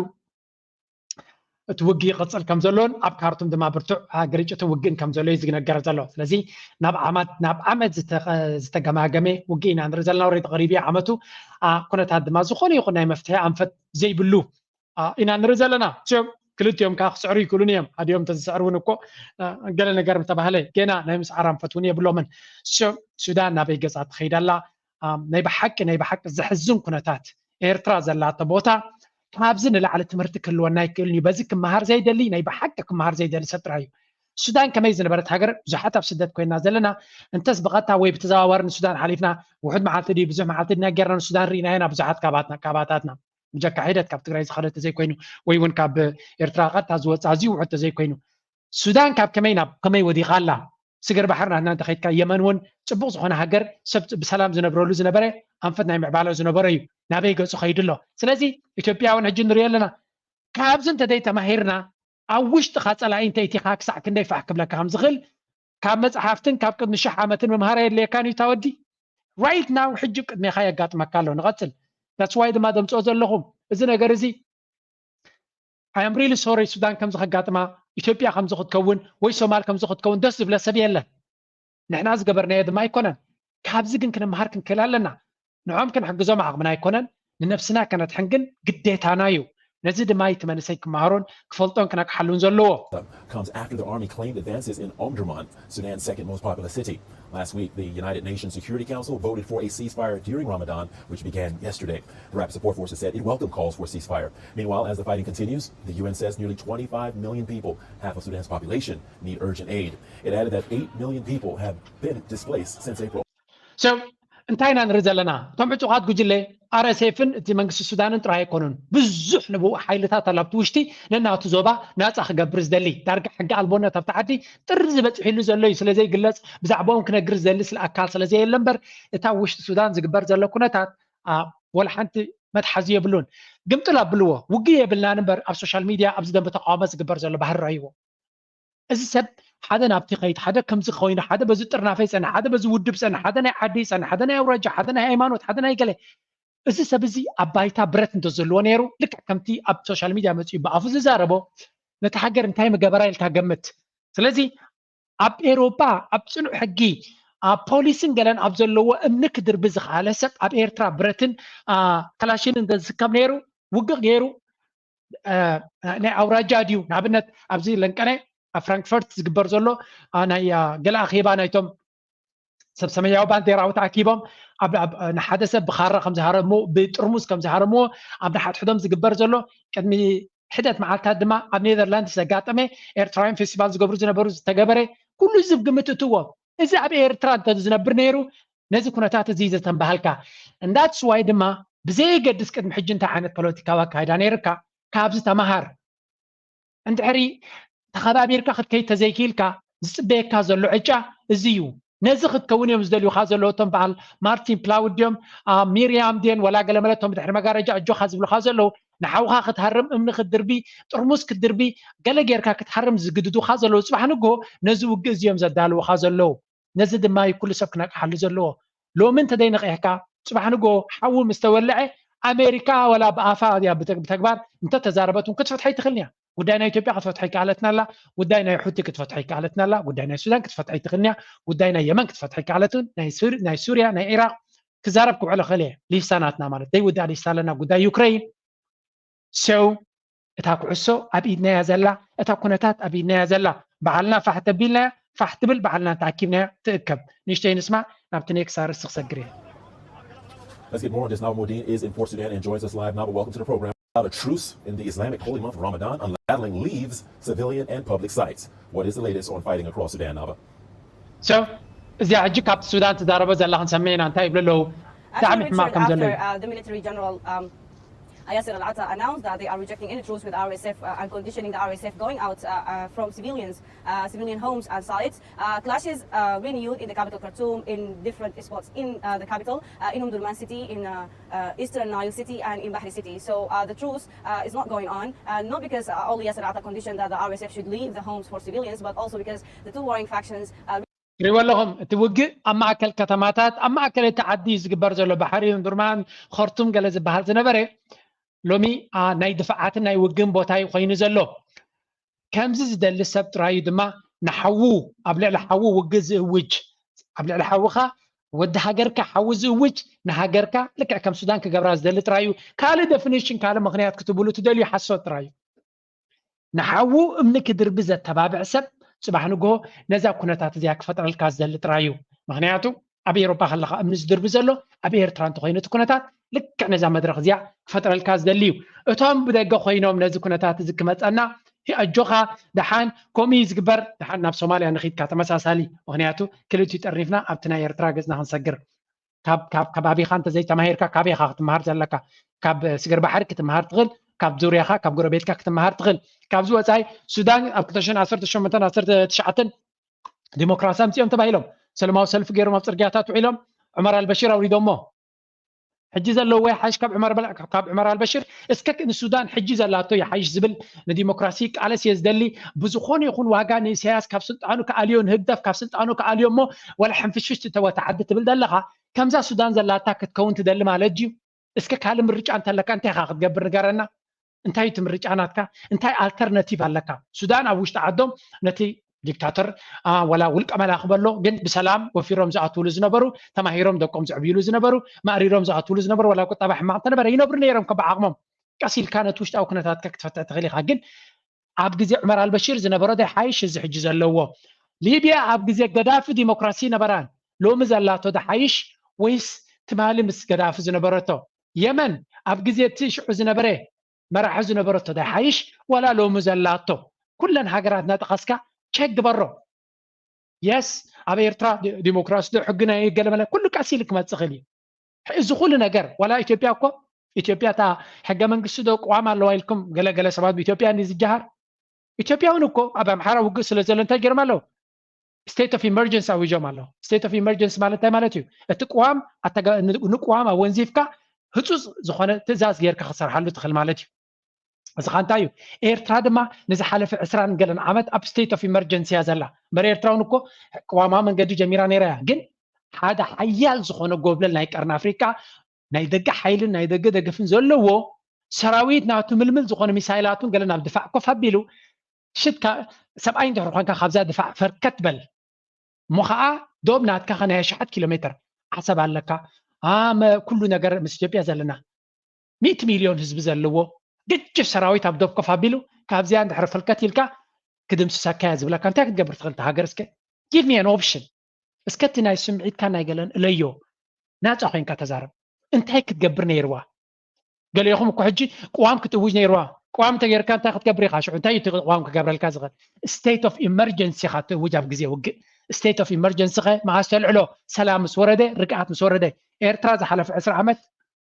እቲ ውግእ ይቕፅል ከም ዘሎን ኣብ ካርቱም ድማ ብርቱዕ ግርጭትን ውግእን ከም ዘሎ እዩ ዝነገር ዘሎ። ስለዚ ናብ ዓመት ናብ ዓመት ዝተገማገመ ውግእ ኢና ንርኢ ዘለና። ወረዲ ተቐሪቡ ዓመቱ ኩነታት ድማ ዝኾነ ይኹን ናይ መፍትሒ ኣንፈት ዘይብሉ ኢና ንርኢ ዘለና። ክልቲኦም ከዓ ክስዕሩ ይክእሉን እዮም። ሓዲኦም እንተዝስዕር እውን እኮ ገለ ነገር ምተባህለ ገና ናይ ምስዓር ኣንፈት እውን የብሎምን። ሱዳን ናበይ ገፃ ትኸይድ ኣላ? ናይ ብሓቂ ናይ ብሓቂ ዘሕዝን ኩነታት ኤርትራ ዘላቶ ቦታ ካብዚ ንላዕሊ ትምህርቲ ክህልወና ኣይክእልን እዩ። በዚ ክመሃር ዘይደሊ ናይ ብሓቂ ክመሃር ዘይደሊ ሰብ ጥራይ እዩ። ሱዳን ከመይ ዝነበረት ሃገር ብዙሓት ኣብ ስደት ኮይና ዘለና እንተስ ብቐጥታ ወይ ብተዘዋዋሪ ንሱዳን ሓሊፍና ውሑድ መዓልቲ ድዩ ብዙሕ መዓልቲ ድና ጌርና ንሱዳን ርኢና ኢና ብዙሓት ካባታትና ብጀካ ሒደት ካብ ትግራይ ዝኸደ ተዘይኮይኑ ወይ እውን ካብ ኤርትራ ቀጥታ ዝወፅእ ኣዝዩ ውሑድ ተዘይኮይኑ ሱዳን ካብ ከመይ ናብ ከመይ ወዲቓ ኣላ? ስግር ባሕሪ ናትና እንተኸይድካ የመን እውን ፅቡቕ ዝኾነ ሃገር ሰብ ብሰላም ዝነብረሉ ዝነበረ ኣንፈት ናይ ምዕባለ ዝነበረ እዩ። ናበይ ገፁ ከይዱ ኣሎ? ስለዚ ኢትዮጵያ እውን ሕጂ ንሪኦ ኣለና። ካብዚ እንተደይ ተማሂርና ኣብ ውሽጥኻ ፀላኢ እንተይቲኻ ክሳዕ ክንደይ ፋሕ ክብለካ ከም ዝኽእል ካብ መፅሓፍትን ካብ ቅድሚ ሽሕ ዓመትን መምሃር የድልየካን እዩ ታወዲ። Right now ሕጂ ቅድሜኻ የጋጥመካ ኣሎ። ንቐፅል። That's why ድማ ደምፅኦ ዘለኹም እዚ ነገር እዚ I am really sorry ሱዳን ከምዚ ከጋጥማ ኢትዮጵያ ከምዚ ክትከውን ወይ ሶማል ከምዚ ክትከውን ደስ ዝብለ ሰብ የለን። ንሕና ዝገበርናዮ ድማ ኣይኮነን። ካብዚ ግን ክንምሃር ክንክእል ኣለና። ንዖም ክንሕግዞም ዓቕምና ኣይኮነን። ንነብስና ከነድሕን ግን ግዴታና እዩ። ነዚ ድማ እቲ መንእሰይ ክመሃሮን ክፈልጦን ክነቅሓሉን ዘለዎ። Comes after the army claimed advances in Omdurman, Sudan's second most populous city. Last week, the United Nations Security Council voted for a ceasefire during Ramadan, which began yesterday. The Rapid Support Forces said it welcomed calls for a ceasefire. Meanwhile, as the fighting continues, the U N says nearly twenty-five million people, half of Sudan's population, need urgent aid. It added that eight million people have been displaced since April. So እንታይ ኢና ንርኢ ዘለና? እቶም ዕጡቓት ጉጅለ ኣር ኤስ ኤፍን እቲ መንግስቲ ሱዳንን ጥራይ ኣይኮኑን። ብዙሕ ንብኡ ሓይልታት ኣሎ ኣብቲ ውሽጢ ነናቱ ዞባ ናፃ ክገብር ዝደሊ፣ ዳርጋ ሕጊ ኣልቦነት ኣብቲ ዓዲ ጥሪ ዝበፅሕሉ ዘሎ እዩ። ስለ ዘይግለፅ ብዛዕባኦም ክነግር ዝደሊ ስለ ኣካል ስለ ዘየለ እምበር፣ እታ ውሽጢ ሱዳን ዝግበር ዘሎ ኩነታት ወላ ሓንቲ መትሓዚ የብሉን። ግምጥል ኣብልዎ። ውግእ የብልናን እምበር ኣብ ሶሻል ሚድያ ኣብዚ ደንበ ተቃውሞ ዝግበር ዘሎ ባህሪ ረይዎ። እዚ ሰብ ሓደ ናብቲ ከይድ፣ ሓደ ከምዚ ኮይኑ፣ ሓደ በዚ ጥርናፈ ይጸንሕ፣ ሓደ በዚ ውድብ ጸንሕ፣ ሓደ ናይ ዓዲ ይጸንሕ፣ ሓደ ናይ ኣውራጃ፣ ሓደ ናይ ሃይማኖት፣ ሓደ ናይ ገለ። እዚ ሰብ እዚ ኣብ ባይታ ብረት እንተዝህልዎ ነይሩ፣ ልክዕ ከምቲ ኣብ ሶሻል ሚድያ መጺኡ ብኣፉ ዝዛረቦ፣ ነቲ ሃገር እንታይ ምገበራ ኢልካ ገምት። ስለዚ ኣብ ኤሮፓ ኣብ ጽኑዕ ሕጊ ኣብ ፖሊስን ገለን ኣብ ዘለዎ እምኒ ክድርቢ ዝኸኣለ ሰብ ኣብ ኤርትራ ብረትን ከላሽን እንተዝስከም ነይሩ፣ ውግእ ገይሩ ናይ ኣውራጃ ድዩ? ንኣብነት ኣብዚ ለንቀነ ኣብ ፍራንክፈርት ዝግበር ዘሎ ናይ ገለ ኣኼባ ናይቶም ሰብ ሰማያዊ ባንዴራዊ ተኣኪቦም ንሓደ ሰብ ብኻራ ከም ዝሃረምዎ፣ ብጥርሙዝ ከም ዝሃረምዎ ኣብ ንሓድሕዶም ዝግበር ዘሎ ቅድሚ ሕደት መዓልታት ድማ ኣብ ኔዘርላንድስ ዘጋጠመ ኤርትራውያን ፌስቲቫል ዝገብሩ ዝነበሩ ዝተገበረ ኩሉ ዝብ ግምት እትዎ። እዚ ኣብ ኤርትራ እንተ ዝነብር ነይሩ ነዚ ኩነታት እዚ ዘተንባሃልካ። እንዳትስዋይ ድማ ብዘየገድስ ቅድሚ ሕጂ እንታይ ዓይነት ፖለቲካዊ ኣካይዳ ነይርካ ካብዚ ተመሃር። እንድሕሪ ተኸባቢርካ ክትከይድ ተዘይክኢልካ ዝፅበየካ ዘሎ ዕጫ እዚ እዩ። ነዚ ክትከውን እዮም ዝደልዩካ ዘለዉ እቶም በዓል ማርቲን ፕላውድ ድዮም ሚርያም ድየን ወላ ገለመለ እቶም ድሕሪ መጋረጃ ኣጆኻ ዝብሉካ ዘለዉ። ንሓውኻ ክትሃርም እምኒ ክትድርቢ ጥርሙስ ክትድርቢ ገለ ጌርካ ክትሃርም ዝግድዱካ ዘለዉ ፅባሕ ንግሆ ነዚ ውግእ እዚ እዮም ዘዳልዉካ ዘለዉ። ነዚ ድማ እዩ ኩሉ ሰብ ክነቅሓሉ ዘለዎ። ሎሚ እንተዘይነቂሕካ ፅባሕ ንግሆ ሓዊ ምስ ተወልዐ ኣሜሪካ ወላ ብኣፋ እያ ብተግባር እንተተዛረበት እውን ክትፈትሖ ይትኽእል እያ። ጉዳይ ናይ ኢትዮጵያ ክትፈትሖ ይከኣለትና ኣላ። ጉዳይ ናይ ሑቲ ክትፈትሖ ይከኣለትና ኣላ። ጉዳይ ናይ ሱዳን ክትፈትሖ ይትኽእል እያ። ጉዳይ ናይ የመን ክትፈትሖ ይከኣለትን ናይ ሱርያ ናይ ኢራቅ ክዛረብ ክውዕል ይኽእል እየ። ሊስታ ናትና ማለት ዘይውዳእ ሊስታ ኣለና። ጉዳይ ዩክሬን ሰው እታ ኩዕሶ ኣብ ኢድናያ ዘላ እታ ኩነታት ኣብ ኢድናያ ዘላ ባዕልና ፋሕ ተቢልናያ ፋሕ ትብል ባዕልና ተኣኪብናያ ትእከብ። ንእሽተይ ንስማ ናብቲ ኔክስ ኣርእስቲ ክሰግር እየ። Let's get more on this. Naba Moudin is in Port Sudan and joins us live. Naba, welcome to the program. About a truce in the Islamic holy month Ramadan, unraveling leaves civilian and public sites. What is the latest on fighting across Sudan, Naba? So እዚኣ ሕጂ ካብቲ ሱዳን ትዛረቦ ዘላ ክንሰምዕ ኢና። እንታይ ይብሉ ኣለዉ? ብጣዕሚ ሕማቕ ከም ዘሎ እዩ። Yasser Al-Atta announced that they are rejecting any truce with R S F uh, and conditioning the R S F going out uh, uh, from civilians, uh, civilian homes and sites. Uh, clashes uh, renewed in the capital Khartoum in different spots in uh, the capital, uh, in Omdurman city, in uh, uh, eastern Nile city, and in Bahri city. So uh, the truce uh, is not going on, uh, not because uh, only Yasser Atta conditioned that the R S F should leave the homes for civilians, but also because the two warring factions uh, ሪወ ኣለኹም። እቲ ውግእ ኣብ ማእከል ከተማታት ኣብ ማእከል እቲ ዓዲ እዩ ዝግበር ዘሎ። ባሕሪ፣ ኡምዱርማን፣ ኸርቱም ገለ ዝበሃል ዝነበረ ሎሚ ናይ ድፍዓትን ናይ ውግእን ቦታ እዩ ኮይኑ ዘሎ። ከምዚ ዝደሊ ሰብ ጥራይ እዩ ድማ ንሓዉ ኣብ ልዕሊ ሓዉ ውግእ ዝእውጅ። ኣብ ልዕሊ ሓውኻ ወዲ ሃገርካ ሓዊ ዝእውጅ ንሃገርካ ልክዕ ከም ሱዳን ክገብራ ዝደሊ ጥራይ እዩ። ካልእ ደፊኒሽን ካልእ ምኽንያት ክትብሉ ትደልዩ ሓሶት ጥራይ እዩ። ንሓዉ እምኒ ክድርቢ ዘተባብዕ ሰብ ጽባሕ ንግሆ ነዛ ኩነታት እዚኣ ክፈጥረልካ ዝደሊ ጥራይ እዩ። ምኽንያቱ ኣብ ኤሮፓ ከለኻ እምኒ ዝድርቢ ዘሎ ኣብ ኤርትራ እንተኾይኑ እቲ ኩነታት ልክዕ ነዛ መድረኽ እዚኣ ክፈጥረልካ ዝደሊ እዩ። እቶም ብደገ ኮይኖም ነዚ ኩነታት እዚ ክመፀና ኣጆኻ ደሓን ከምኡ እዩ ዝግበር፣ ደሓን ናብ ሶማልያ ንኺድካ ተመሳሳሊ። ምኽንያቱ ክልቲኡ ጠርኒፍና ኣብቲ ናይ ኤርትራ ገፅና ክንሰግር ካብ ከባቢኻ እንተዘይተማሂርካ ካበይ ኢኻ ክትመሃር ዘለካ? ካብ ስግር ባሕሪ ክትመሃር ትኽእል፣ ካብ ዙርያኻ ካብ ጎረቤትካ ክትመሃር ትኽእል። ካብዚ ወፃኢ ሱዳን ኣብ ክልተ ሽሕን ዓሰርተ ሸሞንተን ዓሰርተ ትሽዓተን ዲሞክራሲ ኣምፂኦም ተባሂሎም ሰለማዊ ሰልፊ ገይሮም ኣብ ፅርግያታት ውዒሎም ዑመር ኣልበሽር ኣውሪዶሞ። ሕጂ ዘለውዎ ይሓይሽ ካብ ዑመር ኣልበሽር? እስከ ንሱዳን ሕጂ ዘላቶ ይሓይሽ ዝብል ንዲሞክራሲ ይቃለስ እየ ዝደሊ። ብዝኾነ ይኹን ዋጋ ንኢሳያስ ካብ ስልጣኑ ክኣልዮ ንህግደፍ ካብ ስልጣኑ ክኣልዮ እሞ ዋላ ሕንፍሽፍሽ ትተወ ተዓዲ ትብል ዘለኻ ከምዛ ሱዳን ዘላታ ክትከውን ትደሊ ማለት ድዩ? እስከ ካልእ ምርጫ እንተለካ እንታይ ኢኻ ክትገብር ንገረና? እንታይ እቲ ምርጫ ናትካ? እንታይ ኣልተርናቲቭ ኣለካ? ሱዳን ኣብ ውሽጢ ዓዶም ነቲ ዲክታተር ወላ ውልቀ መላኺ በሎ ግን ብሰላም ወፊሮም ዝኣትውሉ ዝነበሩ፣ ተማሂሮም ደቆም ዘዕብይሉ ዝነበሩ፣ ማእሪሮም ዝኣትውሉ ዝነበሩ፣ ወላ ቁጠባ ሕማቕ እንተነበረ ይነብሩ ነይሮም ከም ብዓቕሞም። ቀስ ኢልካ ነቲ ውሽጣዊ ኩነታትካ ክትፈትሕ ትኽእል ኢኻ። ግን ኣብ ግዜ ዑመር ኣልበሽር ዝነበሮ ዶ ይሓይሽ እዚ ሕጂ ዘለዎ? ሊብያ ኣብ ግዜ ገዳፊ ዲሞክራሲ ነበራን ሎሚ ዘላቶ ዶ ይሓይሽ ወይስ ትማሊ ምስ ገዳፊ ዝነበረቶ? የመን ኣብ ግዜ እቲ ሽዑ ዝነበረ መራሒ ዝነበረቶ ዶ ይሓይሽ ዋላ ሎሚ ዘላቶ? ኩለን ሃገራት እናጠቐስካ ቸክ ግበሮ። የስ ኣብ ኤርትራ ዲ- ዲሞክራሲ ዶ ሕጊ ናይ ገለመለ ኩሉ ቀስ ኢሉ ክመፅእ ይኽእል እዩ። እዚ ኩሉ ነገር ዋላ ኢትዮጵያ እኮ ኢትዮጵያ እታ ሕገ መንግስቲ ዶ ቅዋም ኣለዋ ኢልኩም ገለገለ ሰባት ብኢትዮጵያ እንዲ ዝጀሃር ኢትዮጵያ እውን እኮ ኣብ ኣምሓራ ውግእ ስለ ዘሎ እንታይ ገይሮም ኣለዉ? ስቴት ኦፍ ኢመርጀንሲ ኣዊጆም ኣለዉ። ስቴት ኦፍ ኢመርጀንሲ ማለት እንታይ ማለት እዩ? እቲ ቅዋም ኣተጋ- ን- ንቅዋም ኣወንዚፍካ ህፁፅ ዝኾነ ትእዛዝ ጌርካ ክሰርሓሉ ትኽእል ማለት እዩ። እዚ ኸ እንታይ እዩ? ኤርትራ ድማ ንዝሓለፈ ዕስራን ገለን ዓመት ኣብ ስቴት ኦፍ ኢመርጀንሲ እያ ዘላ። እምበር ኤርትራ እውን እኮ ቅዋማዊ መንገዲ ጀሚራ ነይራ እያ። ግን ሓደ ሓያል ዝኾነ ጎብለል ናይ ቀርኒ ኣፍሪቃ ናይ ደገ ሓይልን ናይ ደገ ደገፍን ዘለዎ ሰራዊት ናቱ ምልምል ዝኾነ ሚሳይላቱን ገለ ናብ ድፋዕ ኮፍ ኣቢሉ ሽትካ ሰብኣይ እንድሕር ኮንካ ካብዛ ድፋዕ ፈርከት በል እሞ ከዓ ዶብ ናትካ ከ ናይ ኣሽሓት ኪሎ ሜትር ዓሰብ ኣለካ ኣመ ኩሉ ነገር ምስ ኢትዮጵያ ዘለና ሚእቲ ሚልዮን ህዝቢ ዘለዎ ግጭ ሰራዊት ኣብ ዶብ ኮፍ ኣቢሉ ካብዚኣ እንድሕር ፈልከት ኢልካ ክድምስሰካ እያ ዝብለካ እንታይ ክትገብር ትኽእል ሃገር እስከ give me an option እስከ እቲ ናይ ስምዒትካ ናይ ገለን እለዮ ናፃ ኮይንካ ተዛረብ እንታይ ክትገብር ነይርዋ ገሌኹም እኮ ሕጂ ቅዋም ክትእውጅ ነይርዋ ቅዋም እንተገይርካ እንታይ ክትገብር ኢኻ ሽዑ እንታይ እዩ እቲ ቅዋም ክገብረልካ ዝኽእል state of emergency ኢኻ ትእውጅ ኣብ ግዜ ውግእ state of emergency ኸ መዓስ ተልዕሎ ሰላም ምስ ወረደ ርግኣት ምስ ወረደ ኤርትራ ዝሓለፈ ዕስራ ዓመት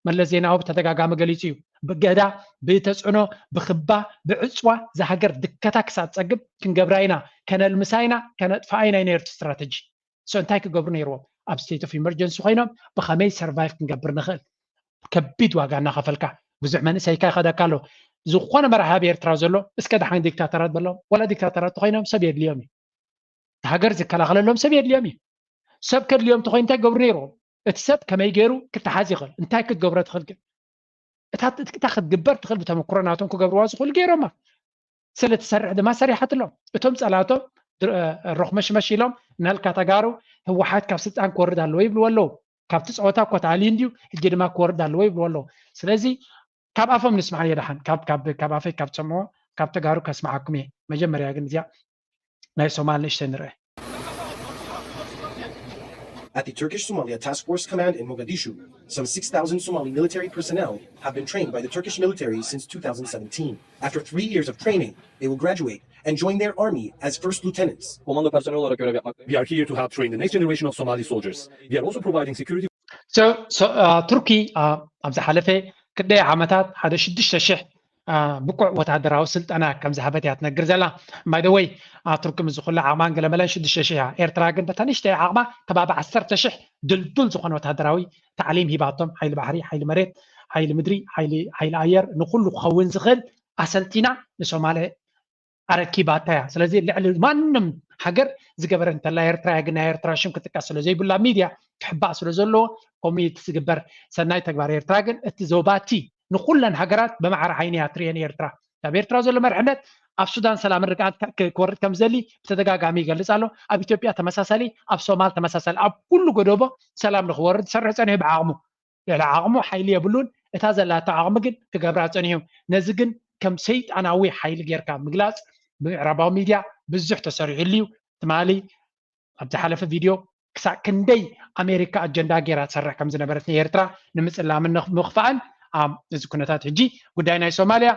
መለስ ዜናዊ ብተደጋጋሚ ገሊጹ እዩ ብገዳ ብተፅዕኖ ብክባ ብዕፅዋ ዝሃገር ድከታ ክሳብ ፀግብ ክንገብራ ኢና ከነልምሳ ኢና ከነጥፋኣ ኢና ነርቱ ስትራተጂ so እንታይ ክገብሩ ነይርዎም ኣብ state of emergency ኮይኖም ብከመይ survive ክንገብር ንኽእል ከቢድ ዋጋ እናኸፈልካ ብዙሕ መንእሰይካ ይኸደካ ኣሎ ዝኾነ መራሒ ኣብ ኤርትራ ዘሎ እስከ ደሓን ዲክታተራት በሎም ወላ ዲክታተራት ተኮይኖም ሰብ የድልዮም እዩ ሃገር ዝከላኸለሎም ሰብ የድልዮም እዩ ሰብ ከድልዮም ተኮይኑ እንታይ ገብሩ ነይርዎም እቲ ሰብ ከመይ ገይሩ ክተሓዝ ይኽእል እንታይ ክትገብሮ ትኽእል ግን እታ ክትግበር ትኽእል ብተመክሮ ናቶም ክገብርዋ ዝኽእሉ ገይሮማ ስለ ትሰርሕ ድማ ሰሪሓትሎም እቶም ፀላቶም ረኽመሽመሽ ኢሎም ናልካ ተጋሩ ህወሓት ካብ ስልጣን ክወርድ ኣለዎ ይብልዎ ኣለዉ ካብቲ ፀወታ እኮ ተኣልዩ እንድዩ ሕጂ ድማ ክወርድ ኣለዎ ይብልዎ ኣለዉ ስለዚ ካብ ኣፎም ንስማዕ እየ ደሓን ካብ ኣፈይ ካብ ዝሰምዖ ካብ ተጋሩ ከስማዓኩም እየ መጀመርያ ግን እዚኣ ናይ ሶማል ንእሽተይ ንርአ At the Turkish Somalia Task Force Command in Mogadishu, some six thousand Somali military personnel have been trained by the Turkish military since two thousand seventeen. After three years of training, they will graduate and join their army as first lieutenants. Commando personnel olarak görev yapmakta. We are here to help train the next generation of Somali soldiers. We are also providing security. So, so uh, ቱርኪ uh, ኣብ ዝሓለፈ ክደይ ዓመታት ሓደ ሽዱሽተ ሽሕ ብቁዕ ወታደራዊ ስልጠና ከም ዝሃበት እያ ትነግር ዘላ by the way ቱርኪ ምስ ዝኩላ ዓቕማን ገለመለን ሽዱሽተ ሽሕ እያ ኤርትራ ግን በታ ንሽተይ ዓቕማ ከባቢ ዓሰርተ ሽሕ ድልዱል ዝኾነ ወታደራዊ ታዕሊም ሂባቶም ሓይሊ ባሕሪ ሓይሊ መሬት ሓይሊ ምድሪ ሓይሊ ኣየር ንኩሉ ክኸውን ዝኽእል ኣሰልጢና ንሶማሌ ኣረኪባታ እያ ስለዚ ልዕሊ ማንም ሃገር ዝገበረ እንተላ ኤርትራ እያ ግን ናይ ኤርትራ ሽም ክጥቀስ ስለ ዘይብላ ሚድያ ክሕባእ ስለ ዘለዎ ከምኡ ዝግበር ሰናይ ተግባር ኤርትራ ግን እቲ ዞባቲ ንኩለን ሃገራት ብማዕረ ዓይኒ እያ ትርእየን ኤርትራ ካብ ኤርትራ ዘሎ መርሕነት ኣብ ሱዳን ሰላምን ርግኣት ክወርድ ከም ዘሊ ብተደጋጋሚ ይገልጽ ኣሎ ኣብ ኢትዮጵያ ተመሳሳሊ ኣብ ሶማል ተመሳሳሊ ኣብ ኩሉ ጎደቦ ሰላም ንክወርድ ዝሰርሕ ጸኒሑ ብዓቕሙ ልዕሊ ዓቕሙ ሓይሊ የብሉን እታ ዘላቶ ዓቕሚ ግን ክገብራ ጸኒሑ ነዚ ግን ከም ሰይጣናዊ ሓይሊ ጌርካ ምግላጽ ብምዕራባዊ ሚድያ ብዙሕ ተሰሪሑሉ እዩ ትማሊ ኣብ ዝሓለፈ ቪድዮ ክሳብ ክንደይ ኣሜሪካ ኣጀንዳ ጌራ ትሰርሕ ከም ዝነበረት ንኤርትራ ንምፅላምን ምኽፋእን እዚ ኩነታት ሕጂ ጉዳይ ናይ ሶማልያ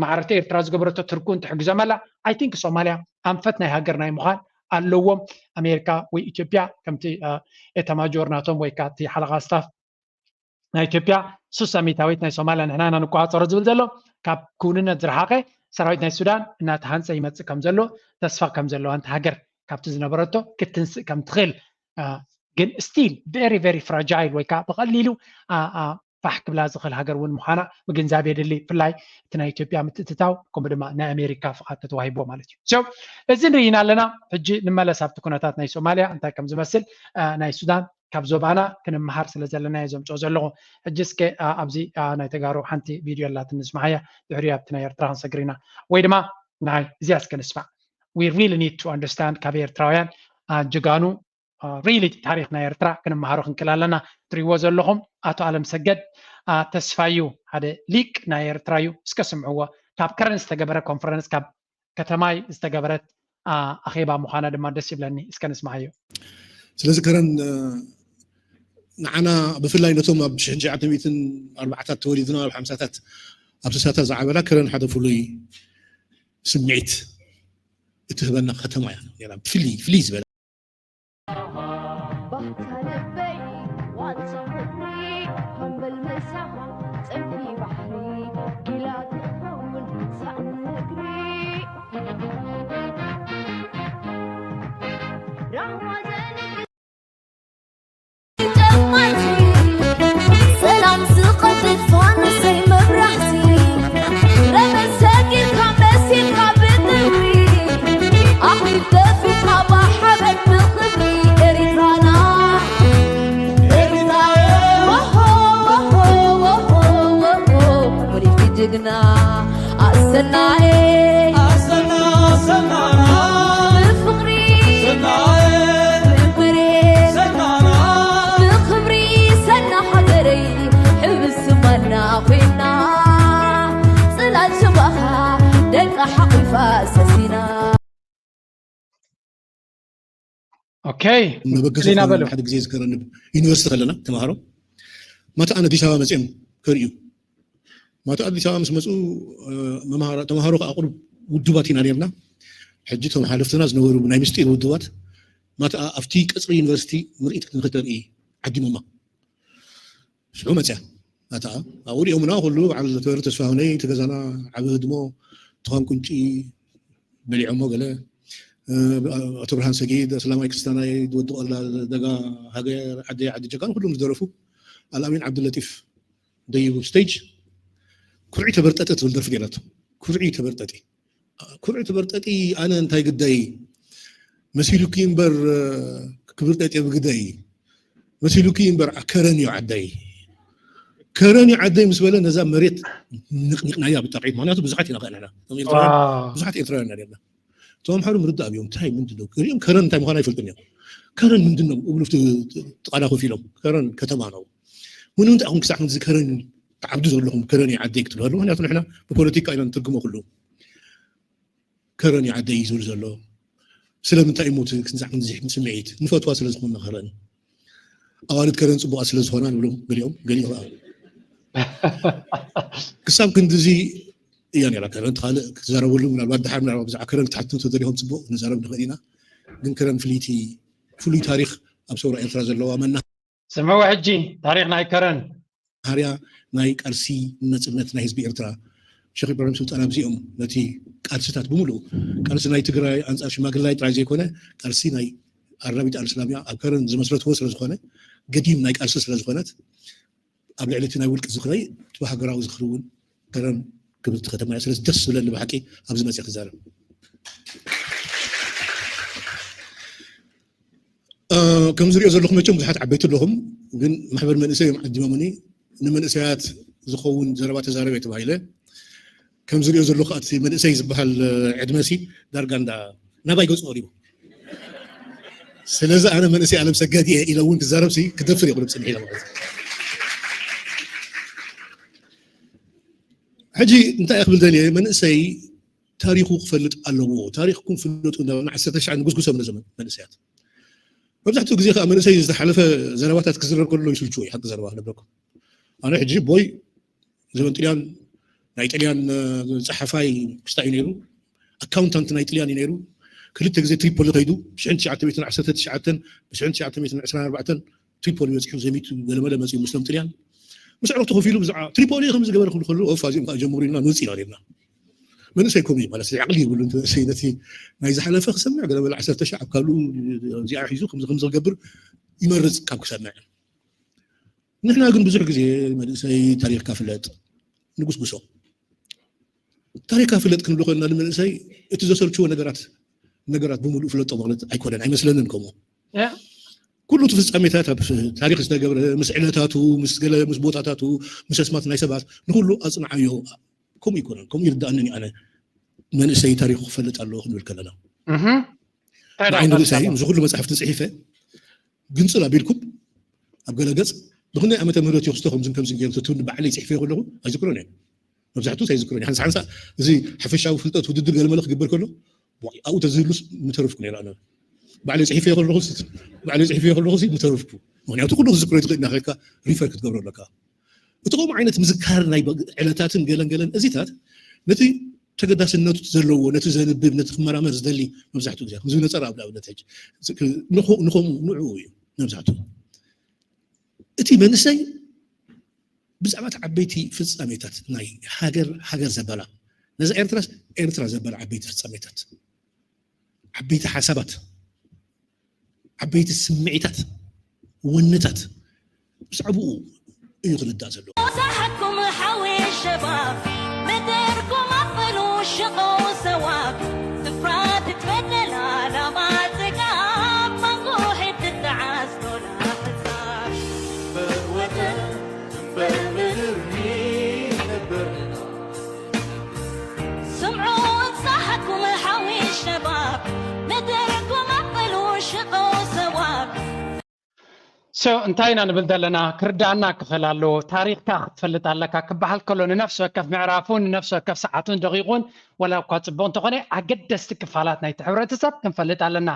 ማዕረቲ ኤርትራ ዝገበረቶ ትርኩ እንትሕግዞም ኣላ ኣይ ቲንክ ሶማልያ ኣንፈት ናይ ሃገር ናይ ምዃን ኣለዎም ኣሜሪካ ወይ ኢትዮጵያ ከምቲ ኤታማጆር ናቶም ወይ ከዓ እቲ ሓለቓ ስታፍ ናይ ኢትዮጵያ ሱሳ ሚታዊት ናይ ሶማልያ ንሕና ኢና ንቆፃፀሮ ዝብል ዘሎ ካብ ክውንነት ዝረሓቐ ሰራዊት ናይ ሱዳን እናተሃንፀ ይመፅእ ከም ዘሎ ተስፋ ከም ዘለዎ ኣንቲ ሃገር ካብቲ ዝነበረቶ ክትንስእ ከም ትኽእል ግን still very very fragile ወይ ከዓ ብቐሊሉ ፋሕ ክብላ ዝኽእል ሃገር እውን ምዃና ምግንዛብ የድሊ ብፍላይ እቲ ናይ ኢትዮጵያ ምትእትታው ከምኡ ድማ ናይ ኣሜሪካ ፍቓድ ተተዋሂቦ ማለት እዩ so እዚ ንርኢና ኣለና ሕጂ ንመለስ ኣብቲ ኩነታት ናይ ሶማልያ እንታይ ከም ዝመስል ናይ ሱዳን ካብ ዞባና ክንመሃር ስለ ዘለና እየ ዘምፅኦ ዘለኹ ሕጂ እስከ ኣብዚ ናይ ተጋሩ ሓንቲ ቪድዮ ኣላትኒ ንስማዓያ ድሕሪኡ ኣብቲ ናይ ኤርትራ ክንሰግር ኢና ወይ ድማ ናይ እዚኣ እስከ ንስማዕ we really need to understand ካብ ኤርትራውያን ጀጋኑ ሪሊ ታሪኽ ናይ ኤርትራ ክንመሃሮ ክንክእል ኣለና። ትሪእዎ ዘለኹም ኣቶ ኣለም ሰገድ ተስፋዩ ሓደ ሊቅ ናይ ኤርትራ እዩ። እስከ ስምዕዎ። ካብ ከረን ዝተገበረ ኮንፈረንስ፣ ካብ ከተማይ ዝተገበረት ኣኼባ ምዃና ድማ ደስ ይብለኒ። እስከ ንስማዓዮ። ስለዚ ከረን ንዓና ብፍላይ ነቶም ኣብ ሽሕን ትሽዓተ ሚእትን ኣርባዓታት ተወሊድና ኣብ ሓምሳታት ኣብ ስሳታት ዝዓበና ከረን ሓደ ፍሉይ ስምዒት እትህበና ከተማ እያ። ፍልይ ፍልይ ዝበለ ሰላም ዝቐድድ ፋኑሰይ መብራህቲ ረመሰጊርካ መሲልካ ብጥሪ ኣኺል ደፊኻ ባሓበን ብኽብሪ ኤሪትራና ኤሪትራየ ወሆ ወሆ ወሆ ወሆ ወሊድኪ ጅግና ኣሰናየ ኣሰና ኣሰናና ብፍቕሪ ሰናየ ብመሬት ሰናና ብኽብሪ ሰና ሃገረይ ሕብስ ማና ኮይና ጽላል ሽባኻ ደቃ ሓቑፋ ሰሲና። ኦኬ መበገሲ ሊና ዝኾነ በሉ። ሓደ ግዜ ዝከረኒ ዩኒቨርሲቲ ከለና ተምሃሮ ማታ ኣነ ኣዲስ ኣበባ መፅኦም ከርእዩ ማታ ኣዲስ ኣበባ ምስ መፁ ተምሃሮ ከዓ ቁሩብ ውድባት ኢና ነርና። ሕጂ እቶም ሓለፍትና ዝነበሩ ናይ ምስጢር ውድባት ማታ ኣብቲ ቀፅሪ ዩኒቨርሲቲ ምርኢት ንክተርኢ ዓዲሞማ። ሽዑ መፅያ ኣታ ኣብኡ ሪኦምና ኩሉ በዓል ተወሪ ተስፋሁነይ እቲ ገዛና ዓቢ ህድሞ ትኾን ቁንጪ በሊዖሞ ገለ ኣቶ ብርሃን ሰጊድ ኣስላማይ ክርስቲያናይ ዝወድቆላ ደጋ ሃገር ዓዲ ዓዲ ጀጋኑ ኩሎም ዝደረፉ ኣልኣሚን ዓብዱለጢፍ ደይቡ ስቴጅ ኩርዒ ተበርጠጠ ትብል ደርፊ ገይራቶ። ኩርዒ ተበርጠጢ ኩርዒ ተበርጠጢ ኣነ እንታይ ግዳይ መሲሉኪ እምበር ክብርጠጢ ብግዳይ መሲሉኪ እምበር ከረን እዩ ዓዳይ ከረን እዩ ዓዳይ ምስ በለ ነዛ መሬት ንቕኒቕናያ ብጣቂት ምክንያቱ ብዙሓት ኢና ንሕና ብዙሓት ኤርትራውያን ኢና እቶም ኣምሓሩ ምርዳእ እዮም እንታይ ምንድን ነው ገሊኦም ከረን እንታይ ምዃኑ ኣይፈልጡን እዮም ከረን ምንድን ነው እብሉ ጥቓና ኮፍ ኢሎም ከረን ከተማ ነው ምንም እንታይ ኣኹም ክሳዕ ክንዚ ከረን ተዓብዱ ዘለኹም ከረን እዩ ዓደይ ክትብሉ ምክንያቱ ንሕና ብፖለቲካ ኢና ንትርጉሞ ኩሉ ከረን እዩ ዓደይ ዝብል ዘሎ ስለምንታይ እሞ ክንዛዕ ክንዚ ስምዒት ንፈትዋ ስለ ዝኾንና ከረን ኣዋልድ ከረን ፅቡቓት ስለ ዝኾና ንብሎም ገሊኦም ገሊኡ ከዓ ክሳብ ክንድዚ እያ ነራ ከረን ካልእ ክዛረበሉ ምናልባት ድሓር ምናልባት ብዛዕባ ከረን ክትሓቱ ተደሊኹም ፅቡቕ ንዛረብ ንኽእል ኢና ግን ከረን ፍልይቲ ፍሉይ ታሪክ ኣብ ሰውራ ኤርትራ ዘለዋ መና ስምዕዎ ሕጂ ታሪክ ናይ ከረን ሃርያ ናይ ቃልሲ ንነፅነት ናይ ህዝቢ ኤርትራ ሸክ ኢብራሂም ስልጣን ኣብዚኦም ነቲ ቃልስታት ብምሉኡ ቃልሲ ናይ ትግራይ ኣንፃር ሽማግላይ ጥራይ ዘይኮነ ቃልሲ ናይ ኣራቢት ኣልስላሚያ ኣብ ከረን ዝመስረትዎ ስለዝኾነ ገዲም ናይ ቃልሲ ስለዝኾነት ኣብ ልዕሊ እቲ ናይ ውልቂ ዝኽረይ እቲ ሃገራዊ ዝኽሪ እውን ከረን ክብርቲ ከተማ እያ ስለዚ ደስ ዝብለኒ ብሓቂ ኣብዚ መፅእ ክዛረብ ከም ዝሪኦ ዘለኹ መቸም ብዙሓት ዓበይቲ ኣለኹም ግን ማሕበር መንእሰይ እዮም ዓዲሞምኒ ንመንእሰያት ዝኸውን ዘረባ ተዛረበ ተባሂለ ከም ዝሪኦ ዘለኹ እቲ መንእሰይ ዝበሃል ዕድመ ሲ ዳርጋ እንዳ ናባይ ገፁ ቀሪቡ ስለዚ ኣነ መንእሰይ ኣለም ሰጋድ እየ ኢለ እውን ክዛረብ ሲ ክደፍር ይኽእል ፅንሕ ኢለ ማለት ሕጂ እንታይ ክብል ደልየ መንእሰይ ታሪኹ ክፈልጥ ኣለዎ። ታሪኽኩም ፍለጡ እንዳበልና ዓሰርተ ትሽዓተ ንጉስጉሶም ነዞም መንእሰያት። መብዛሕትኡ ግዜ ከዓ መንእሰይ ዝተሓለፈ ዘረባታት ክዝረብ ከሎ ይስልችዎ እዩ ሓቂ ዘረባ ክነግረኩም። ኣነ ሕጂ ቦይ ዘበን ጥልያን ናይ ጥልያን ጸሓፋይ ክስታይ እዩ ነይሩ። ኣካውንታንት ናይ ጥልያን እዩ ነይሩ። ክልተ ግዜ ትሪፖሊ ከይዱ ብሽሕን ትሽዓተ ሚእትን ዓሰርተ ትሽዓተን ብሽሕን ትሽዓተ ሚእትን ዕስራን ኣርባዕተን ትሪፖሊ በፂሑ ዘሚቱ ገለመለ መፂኡ ምስሎም ጥልያን ምስ ዕረፍቱ ከፊሉ ብዛዕባ ትሪፖሊ ከም ዝገበረ ክብሉ ከለዉ ኦፍ ኣዚኦም ከዓ ጀምሩ ኢልና ንውፅእ ኢና ኔርና መንእሰይ ከምኡ እዩ ማለት ዓቕሊ ይብሉ መንእሰይ ነቲ ናይ ዝሓለፈ ክሰምዕ ገለመለ ዓሰርተ ሺሕ ኣብ ካልኡ እዚኣ ሒዙ ከምዚ ከምዚ ክገብር ይመርፅ ካብ ክሰምዕ ንሕና ግን ብዙሕ ግዜ መንእሰይ ታሪኽካ ፍለጥ ንጉስጉሶ ታሪኽካ ፍለጥ ክንብሎ ከለና ንመንእሰይ እቲ ዘሰልችዎ ነገራት ነገራት ብምሉእ ፍለጦ ማለት ኣይኮነን ኣይመስለንን ከምኡ ኩሉ እቲ ፍጻሜታት ኣብ ታሪኽ ዝተገብረ ምስ ዕለታቱ ምስ ገለ ምስ ቦታታቱ ምስ ኣስማት ናይ ሰባት ንኩሉ ኣጽንዓዮ ከምኡ ይኮነን ከምኡ ይርዳእንን ኣነ መንእሰይ ታሪኹ ክፈልጥ ኣለዎ ክንብል ከለና ንዓይ ንርእሰይ ምስ ኩሉ መጽሕፍቲ ጽሒፈ ግንፅል ኣቢልኩም ኣብ ገለ ገፅ ብክንደይ ዓመተ ምህረት እዩ ክስቶ ከምዝን ከምዝን ገይሩ ተትብሉ ባዕለይ ፅሕፈዮ ከለኹ ኣይዝክሮን እየ። መብዛሕትኡ ኣይዝክሮን እየ። ሓንሳ ሓንሳ እዚ ሓፈሻዊ ፍልጠት ውድድር ገለ መለ ክግበር ከሎ ኣብኡ ተዝህሉስ ምተረፍኩ ነይሩ። ኣነ ባዕለይ ፅሒፈዮ ከለኹ ባዕለይ ፅሒፈዮ ከለኹ ምተረፍኩ። ምክንያቱ ኩሉ ክዝክሮ ትኽእል ኢና። ከካ ሪፈር ክትገብሮ ኣለካ። እቲ ከምኡ ዓይነት ምዝካር ናይ ዕለታትን ገለን ገለን እዚታት ነቲ ተገዳስነቱ ዘለዎ ነቲ ዘንብብ ነቲ ክመራመር ዝደሊ መብዛሕትኡ ግዜ ከምዚ ነፀር ኣብ ኣብነት ሕጂ ንኸ- ንኸ- ንኸምኡ ንዕኡ እዩ መብዛሕትኡ እቲ መንእሰይ ብዛዕባ እቲ ዓበይቲ ፍጻሜታት ናይ ሃገር ሃገር ዘበላ ነዛ ኤርትራስ ኤርትራ ዘበላ ዓበይቲ ፍጻሜታት ዓበይቲ ሓሳባት ዓበይቲ ስምዒታት ወንታት ብዛዕባኡ እዩ ክርዳእ ዘለዎ። صحكم حوي الشباب مدركم أقبلوا شقوا سواب سفرات تبدل على ما تقاب منقوح تتعز ولا حزاب بالوطن بالمدرني نبرنا سمعوا انصحكم حوي الشباب مدركم أقبلوا شقوا سواب So እንታይ ኢና ንብል ዘለና ክርዳእና ክፈል ኣለዎ። ታሪኽካ ክትፈልጥ ኣለካ ክበሃል ከሎ ንነፍሲ ወከፍ ምዕራፉን ንነፍሲ ወከፍ ሰዓቱን ደቂቑን ወላ እኳ ፅቡቕ እንተኾነ ኣገደስቲ ክፋላት ናይቲ ሕብረተሰብ ክንፈልጥ ኣለና።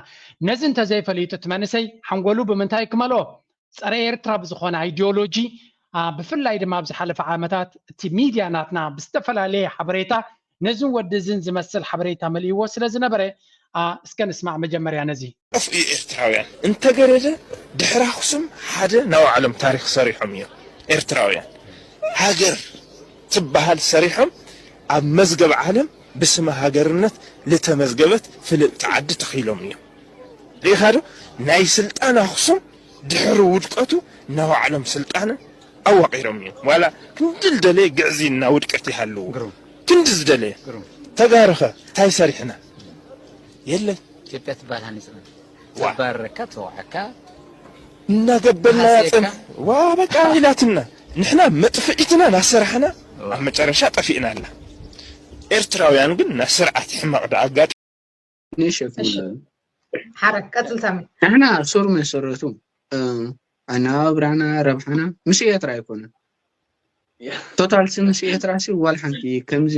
ነዚ እንተዘይፈሊጡ እቲ መንእሰይ ሓንጎሉ ብምንታይ ክመልኦ? ፀረ ኤርትራ ብዝኾነ ኣይዲዮሎጂ ብፍላይ ድማ ኣብ ዝሓለፈ ዓመታት እቲ ሚድያ ናትና ብዝተፈላለየ ሓበሬታ ነዝን ወዲ እዝን ዝመስል ሓበሬታ መሊእዎ ስለ ዝነበረ እስከ ንስማዕ መጀመርያ ነዚ። ጠፍኡ እዩ ኤርትራውያን እንተገደደ ድሕሪ ኣኽሱም ሓደ ናይ ባዕሎም ታሪኽ ሰሪሖም እዮም ኤርትራውያን ሃገር ትበሃል ሰሪሖም ኣብ መዝገብ ዓለም ብስመ ሃገርነት ልተመዝገበት ፍልጥቲ ዓዲ ተኺሎም እዮም ርኢኻ ዶ ናይ ስልጣን ኣኽሱም ድሕሪ ውድቀቱ ናይ ባዕሎም ስልጣነ ኣዋቒሮም እዮም ዋላ ክንዲ ዝደለየ ግዕዝይና ውድቀት ይሃልዎ ክንዲ ዝደለየ ተጋሩኸ እንታይ ሰሪሕና የለን ኢትዮጵያ ትበሃል ሃኒፅና ተባረረካ ተወዓካ እናገበልና ያፀን ዋ በቃ ኢላትና ንሕና መጥፍኢትና ናሰራሕና ኣብ መጨረሻ ጠፊእና ኣላ ኤርትራውያን ግን ናስርዓት ሕማቕ ዶ ኣጋጢ ንሸፍን ሓረ ቀፅል ሳሚ ንሕና ሱር መሰረቱ ኣነባብራና ረብሓና ምስ ኤርትራ ኣይኮነን ቶታል ሲ ምስ ኤርትራ ሲ ዋላ ሓንቲ ከምዚ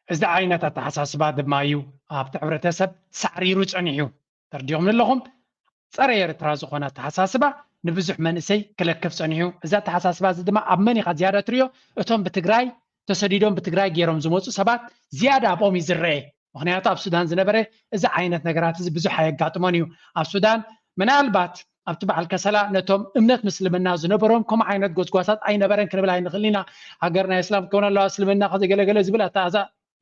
እዚ ዓይነት ኣተሓሳስባ ድማ እዩ ኣብቲ ሕብረተሰብ ሳዕሪሩ ፀኒሑ ተርዲኹም ኣለኹም ፀረ ኤርትራ ዝኾነ ኣተሓሳስባ ንብዙሕ መንእሰይ ክለክፍ ፀኒሑ እዚ ኣተሓሳስባ እዚ ድማ ኣብ መን ኢኻ ዝያዳ ትሪዮ እቶም ብትግራይ ተሰዲዶም ብትግራይ ገይሮም ዝመፁ ሰባት ዝያዳ ኣብኦም እዩ ዝረአ ምኽንያቱ ኣብ ሱዳን ዝነበረ እዚ ዓይነት ነገራት እዚ ብዙሕ ኣየጋጥሞን እዩ ኣብ ሱዳን ምናልባት ኣብቲ በዓል ከሰላ ነቶም እምነት ምስልምና ዝነበሮም ከምኡ ዓይነት ጎስጓሳት ኣይነበረን ክንብል ኣይንኽእል ኢና ሃገር ናይ እስላም ክኸውን ኣለዋ እስልምና ከዘገለገለ ዝብል ኣተኣዛ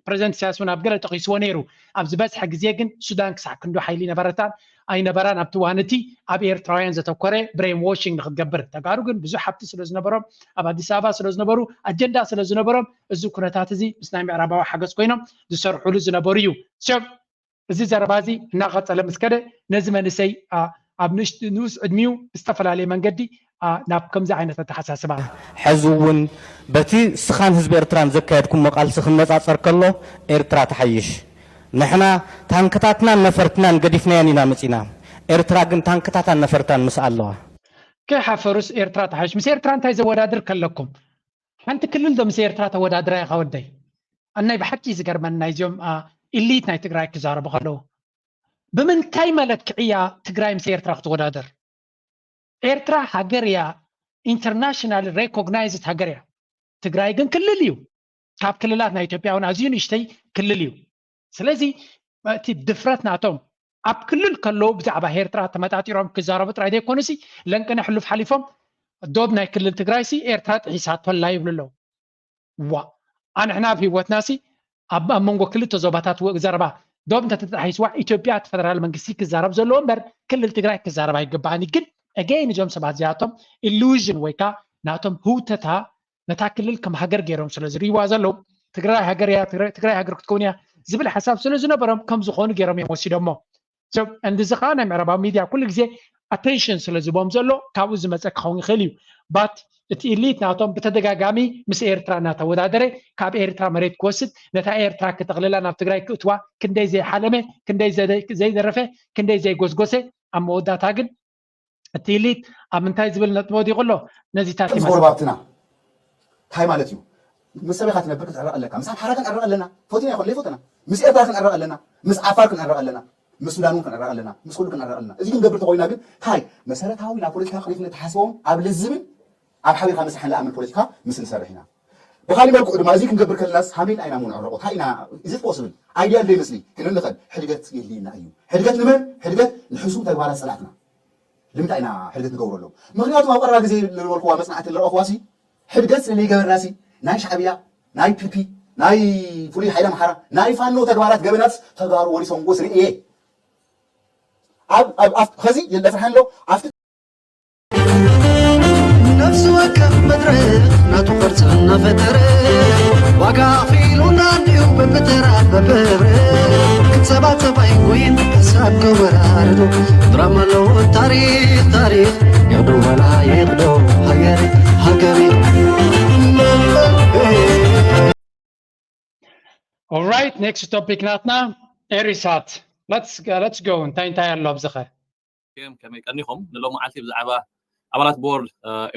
ፕሬዚደንት ኢሳያስ እውን ኣብ ገለ ጠቒስዎ ነይሩ ኣብ ዝበዝሐ ግዜ ግን ሱዳን ክሳዕ ክንዱ ሓይሊ ነበረታን ኣይነበራን ኣብቲ ዋን እቲ ኣብ ኤርትራውያን ዘተኮረ ብሬን ዎሽንግ ንክትገብር ተጋሩ ግን ብዙሕ ሃብቲ ስለ ዝነበሮም ኣብ ኣዲስ ኣበባ ስለ ዝነበሩ ኣጀንዳ ስለ ዝነበሮም እዚ ኩነታት እዚ ምስ ናይ ምዕራባዊ ሓገዝ ኮይኖም ዝሰርሑሉ ዝነበሩ እዩ ሰብ እዚ ዘረባ እዚ እናቐፀለ ምስ ከደ ነዚ መንእሰይ ኣብ ንኡስ ዕድሚኡ ብዝተፈላለየ መንገዲ ናብ ከምዚ ዓይነት ኣተሓሳስባ ሕዚ እውን በቲ ስኻን ህዝቢ ኤርትራን ዘካየድኩሞ ቃልሲ ክነፃፀር ከሎ ኤርትራ ትሓይሽ ንሕና ታንክታትናን ነፈርትናን ገዲፍናየን ኢና መፂና ኤርትራ ግን ታንክታታን ነፈርታን ምስ ኣለዋ ከይሓፈሩስ ኤርትራ ትሓይሽ ምስ ኤርትራ እንታይ ዘወዳድር ከለኩም ሓንቲ ክልል ዶ ምስ ኤርትራ ተወዳድራ ኢኻ ወደይ ኣናይ ብሓቂ ዝገርመኒ ናይዚኦም ኢሊት ናይ ትግራይ ክዛረቡ ከለዉ ብምንታይ መለክዕያ ትግራይ ምስ ኤርትራ ክትወዳደር ኤርትራ ሃገር እያ internationally recognized ሃገር እያ ትግራይ ግን ክልል እዩ ካብ ክልላት ናይ ኢትዮጵያ እውን ኣዝዩ ንእሽተይ ክልል እዩ ስለዚ እቲ ድፍረት ናቶም ኣብ ክልል ከለዉ ብዛዕባ ኤርትራ ተመጣጢሮም ክዛረቡ ጥራይ ዘይኮኑሲ ለንቅነ ሕሉፍ ሓሊፎም ዶብ ናይ ክልል ትግራይሲ ኤርትራ ጥሒሳቶ ኣላ ይብሉ ኣለዉ ዋእ ኣንሕና ኣብ ህይወትናሲ ኣብ ኣብ መንጎ ክልተ ዞባታት ዘረባ ዶብ እንተተጣሒስዋ ኢትዮጵያ እቲ ፈደራል መንግስቲ ክዛረብ ዘለዎ እምበር ክልል ትግራይ ክዛረብ ኣይግባእን ግን again እዞም ሰባት እዚኣቶም illusion ወይ ከዓ ናቶም ህውተታ ነታ ክልል ከም ሃገር ገይሮም ስለ ዝርእይዋ ዘለዉ ትግራይ ሃገር እያ ትግራይ ሃገር ክትከውን እያ ዝብል ሓሳብ ስለ ዝነበሮም ከም ዝኾኑ ገይሮም እዮም ወሲዶሞ እንድዚ ከዓ ናይ ምዕራባዊ ሚድያ ኩሉ ግዜ attention ስለ ዝቦም ዘሎ ካብኡ ዝመፀ ክኸውን ይኽእል እዩ but እቲ ኢሊት ናቶም ብተደጋጋሚ ምስ ኤርትራ እናተወዳደረ ካብ ኤርትራ መሬት ክወስድ ነታ ኤርትራ ክጠቕልላ ናብ ትግራይ ክእትዋ ክንደይ ዘይሓለመ ክንደይ ዘይደረፈ ክንደይ ዘይጎስጎሰ ኣብ መወዳእታ ግን እቲ ኢሊት ኣብ ምንታይ ዝብል ነጥቢ ወዲቑ ኣሎ? ነዚታት ምስ ይመስል። ጎረባብትና እንታይ ማለት እዩ? ምስ ሰበኻ ትነብር ክትዕረቕ ኣለካ። ምስ ኣምሓራ ክንዕረቕ ኣለና። ፈቲና ይኹን ዘይፈተና። ምስ ኤርትራ ክንዕረቕ ኣለና። ምስ ዓፋር ክንዕረቕ ኣለና። ምስ ሱዳን እውን ክንዕረቕ ኣለና። ምስ ኩሉ ክንዕረቕ ኣለና። እዚ ክንገብር ተኾይና ግን እንታይ መሰረታዊ ናብ ፖለቲካ ክሪፍነት ተሓስቦም ኣብ ልዝብን ኣብ ሓቢርካ ምስራሕን ለኣምን ፖለቲካ ምስ ንሰርሕ ኢና። ብካሊእ መልክዑ ድማ እዚ ክንገብር ከለናስ ሃመይ ኢና ምንዕረቑ? እንታይ ኢና? እዚ ፖስብል ኣይድያ ዘይመስሊ ክንንኸል ሕድገት የድልየና እዩ። ሕድገት ንመን? ሕድገት ንሕሱም ተግባራት ጸላእትና። ልምንታይ ኢና ሕድገት ንገብረሎም? ምክንያቱ ኣብ ቀረባ ግዜ ዝበልኩዋ መጽናዕቲ ዝረኣኹዋ ሲ ሕድገት ስለ ዘይገበርና ሲ ናይ ሻዕብያ ናይ ፒፒ ናይ ፍሉይ ሓይሊ ኣምሓራ ናይ ፋኖ ተግባራት ገበናት ተጋሩ ወሪሶምዎ ስለ እየ ኣብ ኣብ ኣብ ከዚ ለፍርሐን ኣሎ ኣብቲ ነፍሲ ወከፍ መድረኽ ናቱ ቅርጺ እናፈጠረ ዋጋ ኣኽፊሉና እንዲዩ በብተራ በብህብረ ክጸባጸብ ኣይኮይን ሓሳብ ከወራርዶ ድራማ ኣለዎ ታሪኽ ታሪኽ ይቕዶ ዋላ ይቕዶ ሃገር ሃገር Alright, next topic ናትና ኤሪሳት። Let's go, let's go። እንታይ እንታይ ኣሎ ኣብዚ ኸ? እዮም ከመይ ቀኒኹም ንሎም መዓልቲ ብዛዕባ ኣባላት ቦርድ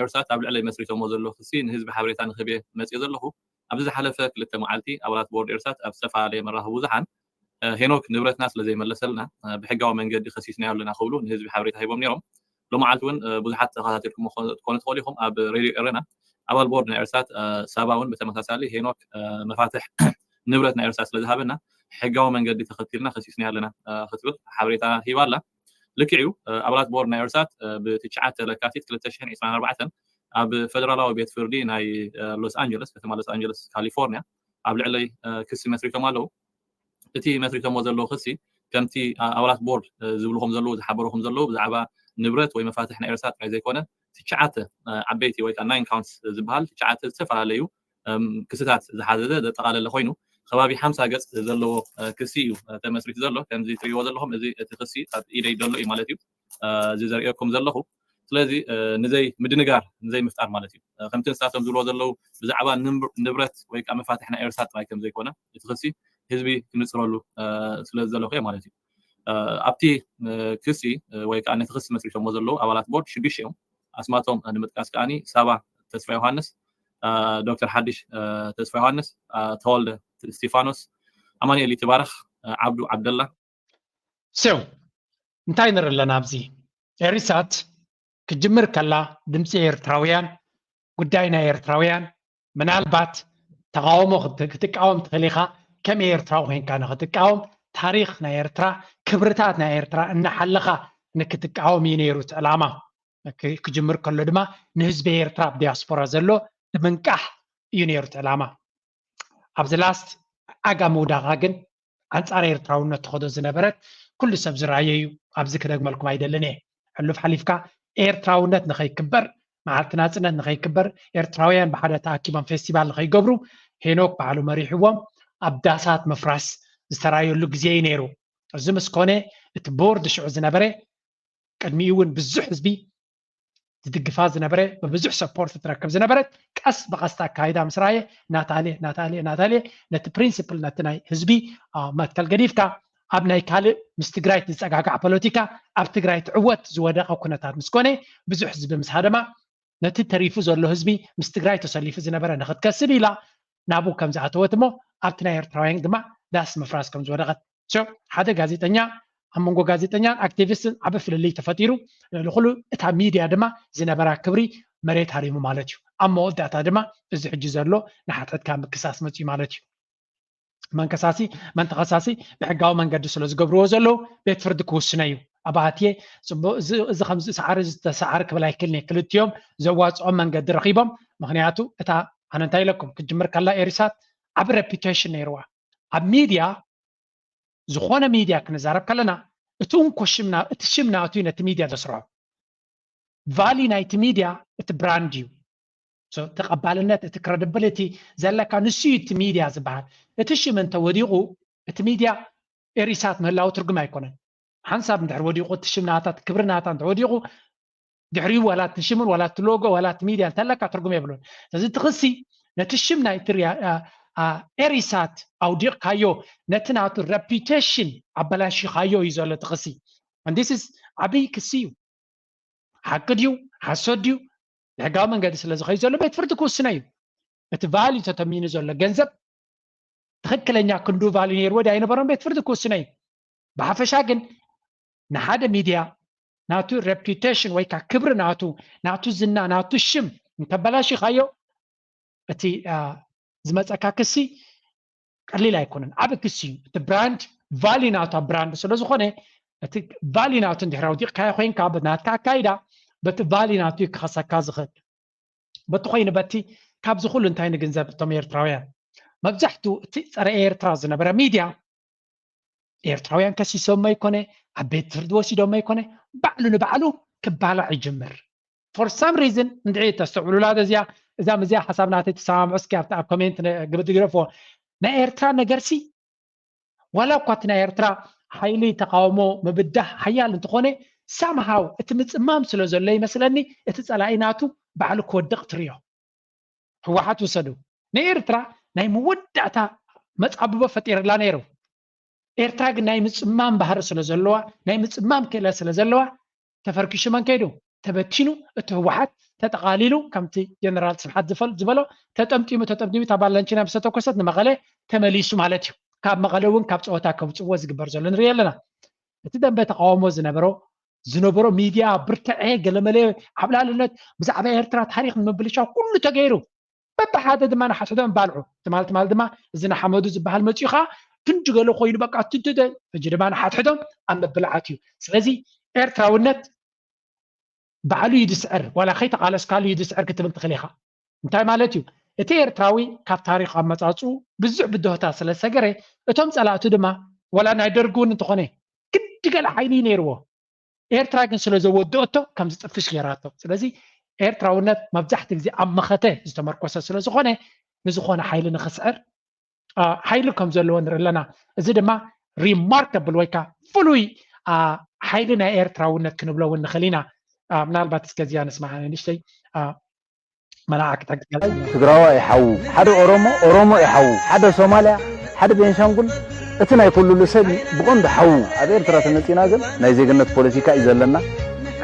ኤርሳት ኣብ ልዕለይ መስሪቶሞ ዘሎ ክሲ ንህዝቢ ሓበሬታ ንክህብ መፅእ ዘለኹ። ኣብዚ ዝሓለፈ ክልተ መዓልቲ ኣባላት ቦርድ ኤርሳት ኣብ ዝተፈላለየ መራኸቢ ብዙሓን ሄኖክ ንብረትና ስለ ዘይመለሰልና ብሕጋዊ መንገዲ ከሲስናዮ ኣለና ክብሉ ንህዝቢ ሓበሬታ ሂቦም ነይሮም። ሎመዓልቲ እውን ብዙሓት ተኸታተልኩም ትኾኑ ትኽእሉ ኢኹም ኣብ ሬድዮ ኤረና ኣባል ቦርድ ናይ ኤርሳት ሳባ እውን ብተመሳሳሊ ሄኖክ መፋትሕ ንብረት ናይ ኤርሳት ስለ ዝሃበና ሕጋዊ መንገዲ ተኸቲልና ከሲስናዮ ኣለና ክትብል ሓበሬታ ሂባ ኣላ። ልክዕ እዩ። ኣባላት ቦርድ ናይ ኤርሳት ብትሽዓተ ለካቲት ክልተ ሽሕን ዕስራን ኣርባዕተን ኣብ ፈደራላዊ ቤት ፍርዲ ናይ ሎስ ኣንጀለስ ከተማ ሎስ ኣንጀለስ ካሊፎርኒያ ኣብ ልዕለይ ክሲ መስሪቶም ኣለዉ። እቲ መስሪቶሞ ዘለዉ ክሲ ከምቲ ኣባላት ቦርድ ዝብሉ ከም ዘለዉ ዝሓበሩ ከም ዘለዉ ብዛዕባ ንብረት ወይ መፋትሕ ናይ ኤርትራ ጥራይ ዘይኮነ ትሽዓተ ዓበይቲ ወይ ከዓ ናይን ካውንትስ ዝበሃል ትሽዓተ ዝተፈላለዩ ክስታት ዝሓዘዘ ዘጠቓለለ ኮይኑ ከባቢ ሓምሳ ገፅ ዘለዎ ክሲ እዩ ተመስሪቱ ዘሎ። ከምዚ ትሪእዎ ዘለኹም እዚ እቲ ክሲ ኣብ ኢደይ ዘሎ እዩ ማለት እዩ። እዚ ዘርእየኩም ዘለኹ ስለዚ ንዘይ ምድንጋር ንዘይ ምፍጣር ማለት እዩ። ከምቲ ንሳቶም ዝብልዎ ዘለዉ ብዛዕባ ንብረት ወይ ከዓ መፋትሕ ናይ ኤርትራ ጥራይ ከም ዘይኮነ እቲ ክሲ ህዝቢ ክንፅረሉ ስለ ዝደለኹ እየ ማለት እዩ። ኣብቲ ክሲ ወይ ከዓ ነቲ ክሲ መስሪቶሞ ዘለዉ ኣባላት ቦርድ ሽዱሽተ እዮም። ኣስማቶም ንምጥቃስ ከዓኒ ሳባ ተስፋ ዮሃንስ፣ ዶክተር ሓድሽ ተስፋ ዮሃንስ፣ ተወልደ እስቲፋኖስ፣ ኣማኑኤል ይትባረክ፣ ዓብዱ ዓብደላ፣ So እንታይ ንርኢ ኣለና ኣብዚ? ኤሪሳት ክትጅምር ከላ ድምፂ ኤርትራውያን፣ ጉዳይ ናይ ኤርትራውያን፣ ምናልባት ተቓውሞ ክትቃወም ትኽእል ኢኻ። ከመይ ኤርትራዊ ኮይንካ ንክትቃወም ታሪኽ ናይ ኤርትራ፣ ክብርታት ናይ ኤርትራ እናሓለኻ ንክትቃወም እዩ ነይሩ እቲ ዕላማ። ክጅምር ከሎ ድማ ንህዝቢ ኤርትራ ኣብ ዲያስፖራ ዘሎ ንምንቃሕ እዩ ነይሩ እቲ ዕላማ። ኣብዚ ላስት ኣጋ ምውዳቓ ግን ኣንጻር ኤርትራውነት ትኸዶ ዝነበረት ኩሉ ሰብ ዝረኣየ እዩ። ኣብዚ ክደግመልኩም ኣይደልን እየ። ሕሉፍ ሓሊፍካ ኤርትራውነት ንኸይክበር፣ መዓልቲ ናጽነት ንኸይክበር ኤርትራውያን ብሓደ ተኣኪቦም ፌስቲቫል ንኸይገብሩ ሄኖክ ባዕሉ መሪሕዎም ኣብ ዳሳት ምፍራስ ዝተራየሉ ግዜ እዩ ነይሩ። እዚ ምስ ኮነ እቲ ቦርድ ሽዑ ዝነበረ ቅድሚኡ እውን ብዙሕ ህዝቢ ዝድግፋ ዝነበረ ብብዙሕ ሰፖርት ትረክብ ዝነበረት ቀስ ብቐስ ኣካይዳ ምስ ረኣየ ናታልየ ናታልየ ናታልየ ነቲ ፕሪንስፕል ነቲ ናይ ህዝቢ መትከል ገዲፍካ ኣብ ናይ ካልእ ምስ ትግራይ ዝፀጋጋዕ ፖለቲካ ኣብ ትግራይ ትዕወት ዝወደቐ ኩነታት ምስ ኮነ ብዙሕ ህዝቢ ምስ ሃደማ ነቲ ተሪፉ ዘሎ ህዝቢ ምስ ትግራይ ተሰሊፉ ዝነበረ ንክትከስብ ኢላ ናብኡ ከም ዝኣተወት እሞ ኣብቲ ናይ ኤርትራውያን ድማ ዳስ ምፍራስ ከም ዝወደቐት ሓደ ጋዜጠኛ ኣብ መንጎ ጋዜጠኛን ኣክቲቪስትን ዓቢ ፍልልይ ተፈጢሩ። ልዕሊ ኩሉ እታ ሚድያ ድማ ዝነበራ ክብሪ መሬት ሃሪሙ ማለት እዩ። ኣብ መወዳእታ ድማ እዚ ሕጂ ዘሎ ንሓትሕትካ ምክሳስ መፅዩ ማለት እዩ። መን ከሳሲ መን ተኸሳሲ ብሕጋዊ መንገዲ ስለ ዝገብርዎ ዘለዉ ቤት ፍርዲ ክውስነ እዩ። ኣባህትየ ፅቡቅ እዚ ከምዚ ሰዓሪ ዝተሰዓሪ ክብል ኣይክልን እየ። ክልቲኦም ዘዋፅኦም መንገዲ ረኺቦም። ምክንያቱ እታ ኣነ እንታይ ኢለኩም ክጅምር ከላ ኤሪሳት ዓቢ ሬፒቴሽን ነይርዋ ኣብ ሚድያ ዝኾነ ሚድያ ክንዛረብ ከለና እቲ እንኮ ሽምና እቲ ሽም ናቱ ነቲ ሚድያ ዘስርሖ ቫሊ ናይቲ ሚድያ እቲ ብራንድ እዩ። ተቐባልነት እቲ ክረዲብሊቲ ዘለካ ንሱ እዩ እቲ ሚድያ ዝበሃል። እቲ ሽም እንተወዲቑ እቲ ሚድያ ኤሪሳት ምህላው ትርጉም ኣይኮነን። ሓንሳብ እንድሕር ወዲቑ እቲ ሽም ናታ ክብሪ ናታ እንተወዲቑ ድሕሪኡ ዋላ እቲ ሽምን ዋላ እቲ ሎጎ ዋላ እቲ ሚድያ እንተለካ ትርጉም የብሉን። ስለዚ እቲ ክሲ ነቲ ሽም ናይቲ ኤሪሳት ኣውዲቕካዮ ነቲ ናቱ ረፒቴሽን ኣበላሺኻዮ እዩ ዘሎ እቲ ክሲ። And this is ዓብይ ክሲ እዩ። ሓቂ ድዩ ሓሶት ድዩ ብሕጋዊ መንገዲ ስለ ዝኸዩ ዘሎ ቤት ፍርዲ ክውስነ እዩ። እቲ ቫልዩ ተተሚኑ ዘሎ ገንዘብ ትኽክለኛ ክንዱ ቫልዩ ነይርዎ ዲ ኣይነበሮም ቤት ፍርዲ ክውስነ እዩ። ብሓፈሻ ግን ንሓደ ሚድያ ናቱ ሬፑቴሽን ወይ ከዓ ክብሪ ናቱ ናቱ ዝና ናቱ ሽም እንተበላሽኻዮ እቲ ዝመፀካ ክሲ ቀሊል ኣይኮነን። ዓብ ክሲ እዩ። እቲ ብራንድ ቫሊ ናቱ ኣብ ብራንድ ስለ ዝኾነ እቲ ቫሊ ናቱ እንድሕር ኣውዲቕካዮ ኮይንካ ናትካ ኣካይዳ በቲ ቫሊ ናቱ ክኸሰካ ዝኽእል በቲ ኮይኑ በቲ ካብዚ ኩሉ እንታይ ንግንዘብ እቶም ኤርትራውያን መብዛሕቱ እቲ ፀረ ኤርትራ ዝነበረ ሚድያ ኤርትራውያን ከሲሶሞ ይኮነ ኣብ ቤት ፍርዲ ወሲዶሞ ይኮነ ባዕሉ ንባዕሉ ክባላዕ ይጅምር። For some reason እንድዒ ተስተውዕሉላ እዚኣ እዛ ምዚኣ ሓሳብ ናተይ ትሰማምዑ እስኪ ኣብቲ ኣብ ኮሜንት ግብድግረፎ ናይ ኤርትራ ነገርሲ ዋላ እኳ እቲ ናይ ኤርትራ ሓይሊ ተቃውሞ ምብዳህ ሓያል እንተኾነ ሳምሃው እቲ ምፅማም ስለ ዘሎ ይመስለኒ እቲ ፀላኢ ናቱ ባዕሉ ክወድቕ ትርዮ። ህወሓት ውሰዱ ንኤርትራ ናይ መወዳእታ መፃብቦ ፈጢርላ ነይሩ። ኤርትራ ግን ናይ ምፅማም ባህሪ ስለ ዘለዋ ናይ ምፅማም ክእለት ስለ ዘለዋ ተፈርኪሹ መን ከይዱ ተበቲኑ እቲ ህወሓት ተጠቓሊሉ ከምቲ ጀነራል ስብሓት ዝበሎ ተጠምጢሙ ተጠምጢሙ እታ ባላንቺና ምስተተኮሰት ንመቐለ ተመሊሱ ማለት እዩ። ካብ መቐለ እውን ካብ ፀወታ ከውፅዎ ዝግበር ዘሎ ንሪኢ ኣለና። እቲ ደንበ ተቃውሞ ዝነበሮ ዝነበሮ ሚድያ ብርትዐ ገለመለ ዓብላልነት ብዛዕባ ኤርትራ ታሪክ ንምብልሻው ኩሉ ተገይሩ በብሓደ ድማ ንሓድሕዶም ባልዑ ትማል ትማል ድማ እዚ ንሓመዱ ዝበሃል መፅኡ ከዓ ክንዲ ገለ ኮይኑ በቃ ትንትደ ሕጂ ድማ ንሓድሕዶም ኣብ ምብላዓት እዩ። ስለዚ ኤርትራውነት ባዕሉ እዩ ዝስዕር ዋላ ከይተቃለስካሉ እዩ ዝስዕር ክትብል ትኽእል ኢኻ። እንታይ ማለት እዩ? እቲ ኤርትራዊ ካብ ታሪክ ኣመፃፅኡ ብዙሕ ብድሆታት ስለ ዝሰገረ እቶም ፀላእቱ ድማ ዋላ ናይ ደርጊ እውን እንተኾነ ግዲ ገለ ሓይሊ እዩ ነይርዎ። ኤርትራ ግን ስለ ዘወደኦቶ ከም ዝጥፍሽ ገይራቶ። ስለዚ ኤርትራውነት መብዛሕትኡ ግዜ ኣብ መኸተ ዝተመርኮሰ ስለ ዝኾነ ንዝኾነ ሓይሊ ንኽስዕር ሓይሊ ከም ዘለዎ ንርኢ ኣለና። እዚ ድማ ሪማርከብል ወይ ከዓ ፍሉይ ሓይሊ ናይ ኤርትራውነት ክንብሎ እውን ንኽእል ኢና። ምናልባት እስከ እዚኣ ንስማዕ ንእሽተይ መላዓ ክትሕግዝ ትግራዋይ ሓዉ ሓደ ኦሮሞ ኦሮሞ ይሓዉ ሓደ ሶማልያ ሓደ ቤንሻንጉል እቲ ናይ ኩሉሉ ሰብ እዩ ብቐንዱ ሓዉ። ኣብ ኤርትራ ተመጺና ግን ናይ ዜግነት ፖለቲካ እዩ ዘለና።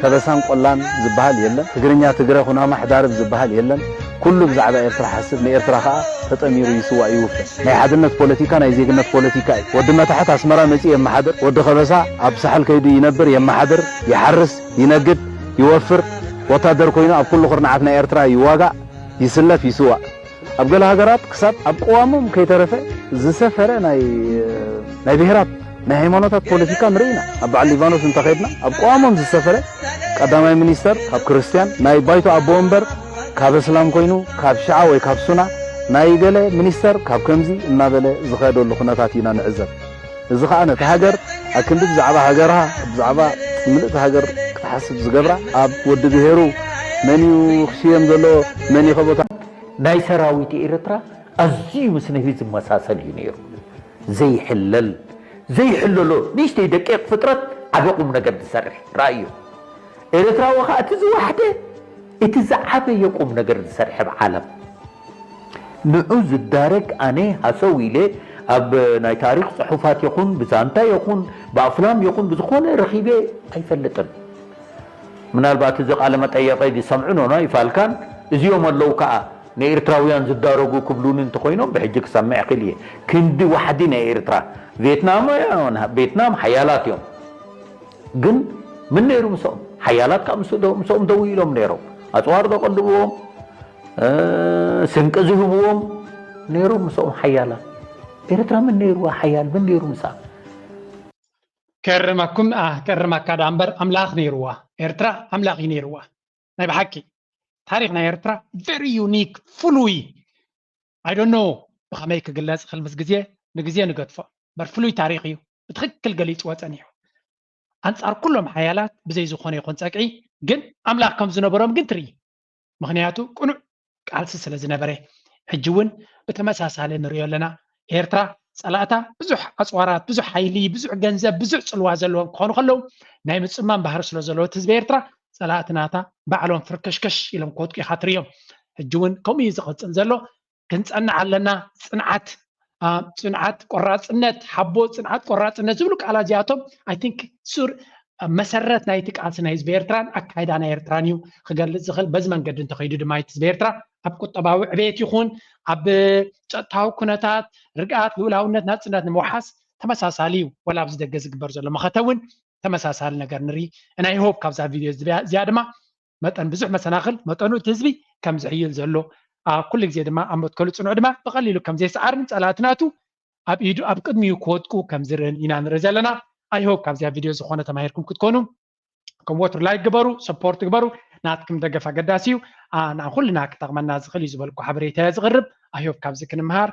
ከበሳን ቆላን ዝበሃል የለን። ትግርኛ ትግረ ኩናማ ሕዳርብ ዝበሃል የለን። ኩሉ ብዛዕባ ኤርትራ ሓስብ ንኤርትራ ከኣ ተጠሚሩ ይስዋእ ይውፈ። ናይ ሓድነት ፖለቲካ ናይ ዜግነት ፖለቲካ እዩ። ወዲ መታሕት ኣስመራ መጺኡ የመሓድር። ወዲ ከበሳ ኣብ ሳሕል ከይዱ ይነብር የመሓድር ይሓርስ ይነግድ ይወፍር። ወታደር ኮይኑ ኣብ ኩሉ ኩርናዓት ናይ ኤርትራ ይዋጋእ ይስለፍ ይስዋእ። ኣብ ገለ ሃገራት ክሳብ ኣብ ቅዋሞም ከይተረፈ ዝሰፈረ ናይ ናይ ብሄራት ናይ ሃይማኖታት ፖለቲካ ንርኢ ኢና። ኣብ በዓል ሊባኖስ እንተኸድና ኣብ ቅዋሞም ዝሰፈረ ቀዳማይ ሚኒስተር ካብ ክርስትያን ናይ ባይቶ ኣቦ ወንበር ካብ እስላም ኮይኑ ካብ ሽዓ ወይ ካብ ሱና ናይ ገለ ሚኒስተር ካብ ከምዚ እናበለ ዝኸደሉ ኩነታት ኢና ንዕዘብ። እዚ ከዓ ነቲ ሃገር ኣክንዲ ብዛዕባ ሃገርሃ ብዛዕባ ምልእቲ ሃገር ክትሓስብ ዝገብራ ኣብ ወዲ ብሄሩ መን እዩ ክሽየም ዘለዎ መን እዩ ከቦታ ናይ ሰራዊት ኤርትራ ኣዝዩ ምስ ነቢ ዝመሳሰል እዩ ነይሩ። ዘይሕለል ዘይሕለሎ ንእሽተይ ደቂቕ ፍጥረት ዓቢ ቁም ነገር ዝሰርሕ ረኣዮ። ኤርትራዊ ከዓ እቲ ዝዋሕደ እቲ ዝዓበየ ቁም ነገር ዝሰርሐ ብዓለም ንዑ ዝዳረግ ኣነ ሃሰው ኢለ ኣብ ናይ ታሪክ ፅሑፋት ይኹን ብዛንታ ይኹን ብኣፍላም ይኹን ብዝኾነ ረኺበ ኣይፈልጥን። ምናልባት እዚ ቃለ መጠየቀይ ዝሰምዑ ኖኖ ይፋልካን እዚኦም ኣለዉ ከዓ ንኤርትራውያን ዝዳረጉ ክብሉኒ እንተኮይኖም ብሕጂ ክሰምዕ ይኽእል እየ። ክንዲ ዋሕዲ ናይ ኤርትራ ቬትናም ቬትናም ሓያላት እዮም። ግን ምን ነይሩ ምስኦም ሓያላት ከዓ ምስኦም ደው ኢሎም ነይሮም። ኣፅዋር ዘቀልብዎም ስንቂ ዝህብዎም ነይሮም ምስኦም ሓያላት። ኤርትራ ምን ነይርዋ ሓያል ምን ነይሩ ምሳ ከርመኩም ከርመካ ዳ እምበር ኣምላኽ ነይርዋ። ኤርትራ ኣምላኽ እዩ ነይርዋ። ናይ ብሓቂ ታሪኽ ናይ ኤርትራ very unique ፍሉይ I don't know ብኸመይ ክግለጽ ይኽእል ምስ ግዜ ንግዜ ንገድፎ እምበር ፍሉይ ታሪኽ እዩ። ብትኽክል ገሊጽዎ ጸኒሑ። ኣንጻር ኩሎም ሓያላት ብዘይ ዝኾነ ይኹን ጸግዒ ግን ኣምላኽ ከም ዝነበሮም ግን ትርኢ። ምኽንያቱ ቅኑዕ ቃልሲ ስለ ዝነበረ። ሕጂ እውን ብተመሳሳሊ ንሪኦ ኣለና። ኤርትራ ጸላእታ ብዙሕ ኣጽዋራት፣ ብዙሕ ሓይሊ፣ ብዙሕ ገንዘብ፣ ብዙሕ ጽልዋ ዘለዎም ክኾኑ ከለዉ ናይ ምጽማም ባህሪ ስለ ዘለዎ እቲ ህዝቢ ኤርትራ ጸላእቲ ናታ ባዕሎም ፍርከሽከሽ ኢሎም ክወድቁ ኢኻ ትርእዮም። ሕጂ እውን ከምኡ እዩ ዝቕጽል ዘሎ። ክንጸንዕ ኣለና። ጽንዓት፣ ጽንዓት፣ ቆራጽነት፣ ሓቦ፣ ጽንዓት፣ ቆራጽነት ዝብሉ ቃላት እዚኣቶም I think ሱር መሰረት ናይቲ ቃልሲ ናይ ህዝቢ ኤርትራን ኣካይዳ ናይ ኤርትራን እዩ ክገልጽ ዝኽእል። በዚ መንገዲ እንተኸይዱ ድማ እቲ ህዝቢ ኤርትራ ኣብ ቁጠባዊ ዕቤት ይኹን ኣብ ጸጥታዊ ኩነታት ርግኣት፣ ልኡላውነት፣ ናጽነት ንምውሓስ ተመሳሳሊ እዩ። ወላ ኣብዚ ደገ ዝግበር ዘሎ መኸተ እውን ተመሳሳሊ ነገር ንርኢ። ናይ ሆፕ ካብዛ ቪድዮ እዚኣ ድማ መጠን ብዙሕ መሰናኽል መጠኑ እቲ ህዝቢ ከም ዝሕይል ዘሎ ኩሉ ግዜ ድማ ኣብ መትከሉ ፅኑዕ ድማ ብቐሊሉ ከም ዘይሰዓርን ፀላእቲ ናቱ ኣብ ኢዱ ኣብ ቅድሚኡ ክወድቁ ከም ዝርእን ኢና ንርኢ ዘለና። ኣይ ሆፕ ካብዚኣ ቪድዮ ዝኾነ ተማሂርኩም ክትኮኑ ከም ወትሩ ላይክ ግበሩ፣ ሰፖርት ግበሩ። ናትኩም ደገፍ ኣገዳሲ እዩ። ንኣ ኩልና ክጠቕመና ዝኽእል እዩ ዝበልኩ ሓበሬታ እየ ዝቕርብ። ኣይ ሆፕ ካብዚ ክንምሃር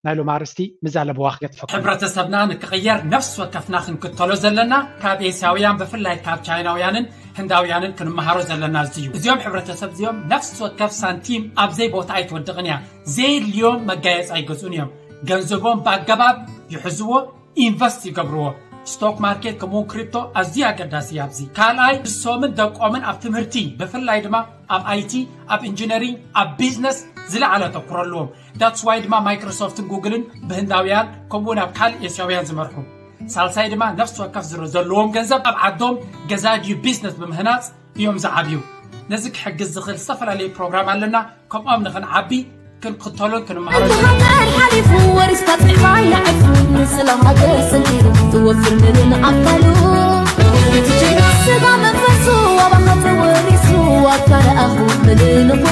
ናይ ሎም ኣርስቲ ምዛለብዋ ክገጥፈኩም። ሕብረተሰብና ንክቕየር ነፍሲ ወከፍና ክንክተሎ ዘለና ካብ ኤስያውያን ብፍላይ ካብ ቻይናውያንን ህንዳውያንን ክንመሃሮ ዘለና እዚ እዩ። እዚኦም ሕብረተሰብ እዚኦም ነፍሲ ወከፍ ሳንቲም ኣብ ዘይ ቦታ ኣይትወድቕን እያ። ዘየድልዮም መጋየፂ ኣይገዝኡን እዮም። ገንዘቦም ብኣገባብ ይሕዝዎ፣ ኢንቨስት ይገብርዎ። ስቶክ ማርኬት ከምኡውን ክሪፕቶ ኣዝዩ ኣገዳሲ እዩ ኣብዚ። ካልኣይ ንሶምን ደቆምን ኣብ ትምህርቲ ብፍላይ ድማ ኣብ ኣይቲ፣ ኣብ ኢንጂነሪንግ፣ ኣብ ቢዝነስ ዝለዓለ ተኩሮ ኣለዎም። ዳትስ ዋይ ድማ ማይክሮሶፍትን ጉግልን ብህንዳውያን ከምኡ ናብ ካልእ ኤስያውያን ዝመርሑ። ሳልሳይ ድማ ነፍሲ ወከፍ ዘለዎም ገንዘብ ኣብ ዓዶም ገዛ ድዩ ቢዝነስ ብምህናፅ እዮም ዝዓብዩ። ነዚ ክሕግዝ ዝኽእል ዝተፈላለዩ ፕሮግራም ኣለና። ከምኦም ንኽንዓቢ ክንክተሎን ክንመሃሮ ሓሊፉ ወሪስካ ፅሕባ ይዓርፉ ንስለ ሃገር ሰንኪሩ ዝወፍር ምንን ኣካሉ ትጅና ስጋ መንፈሱ ኣባኻ ተወሪሱ ኣካል ኣኹ ምልልኹ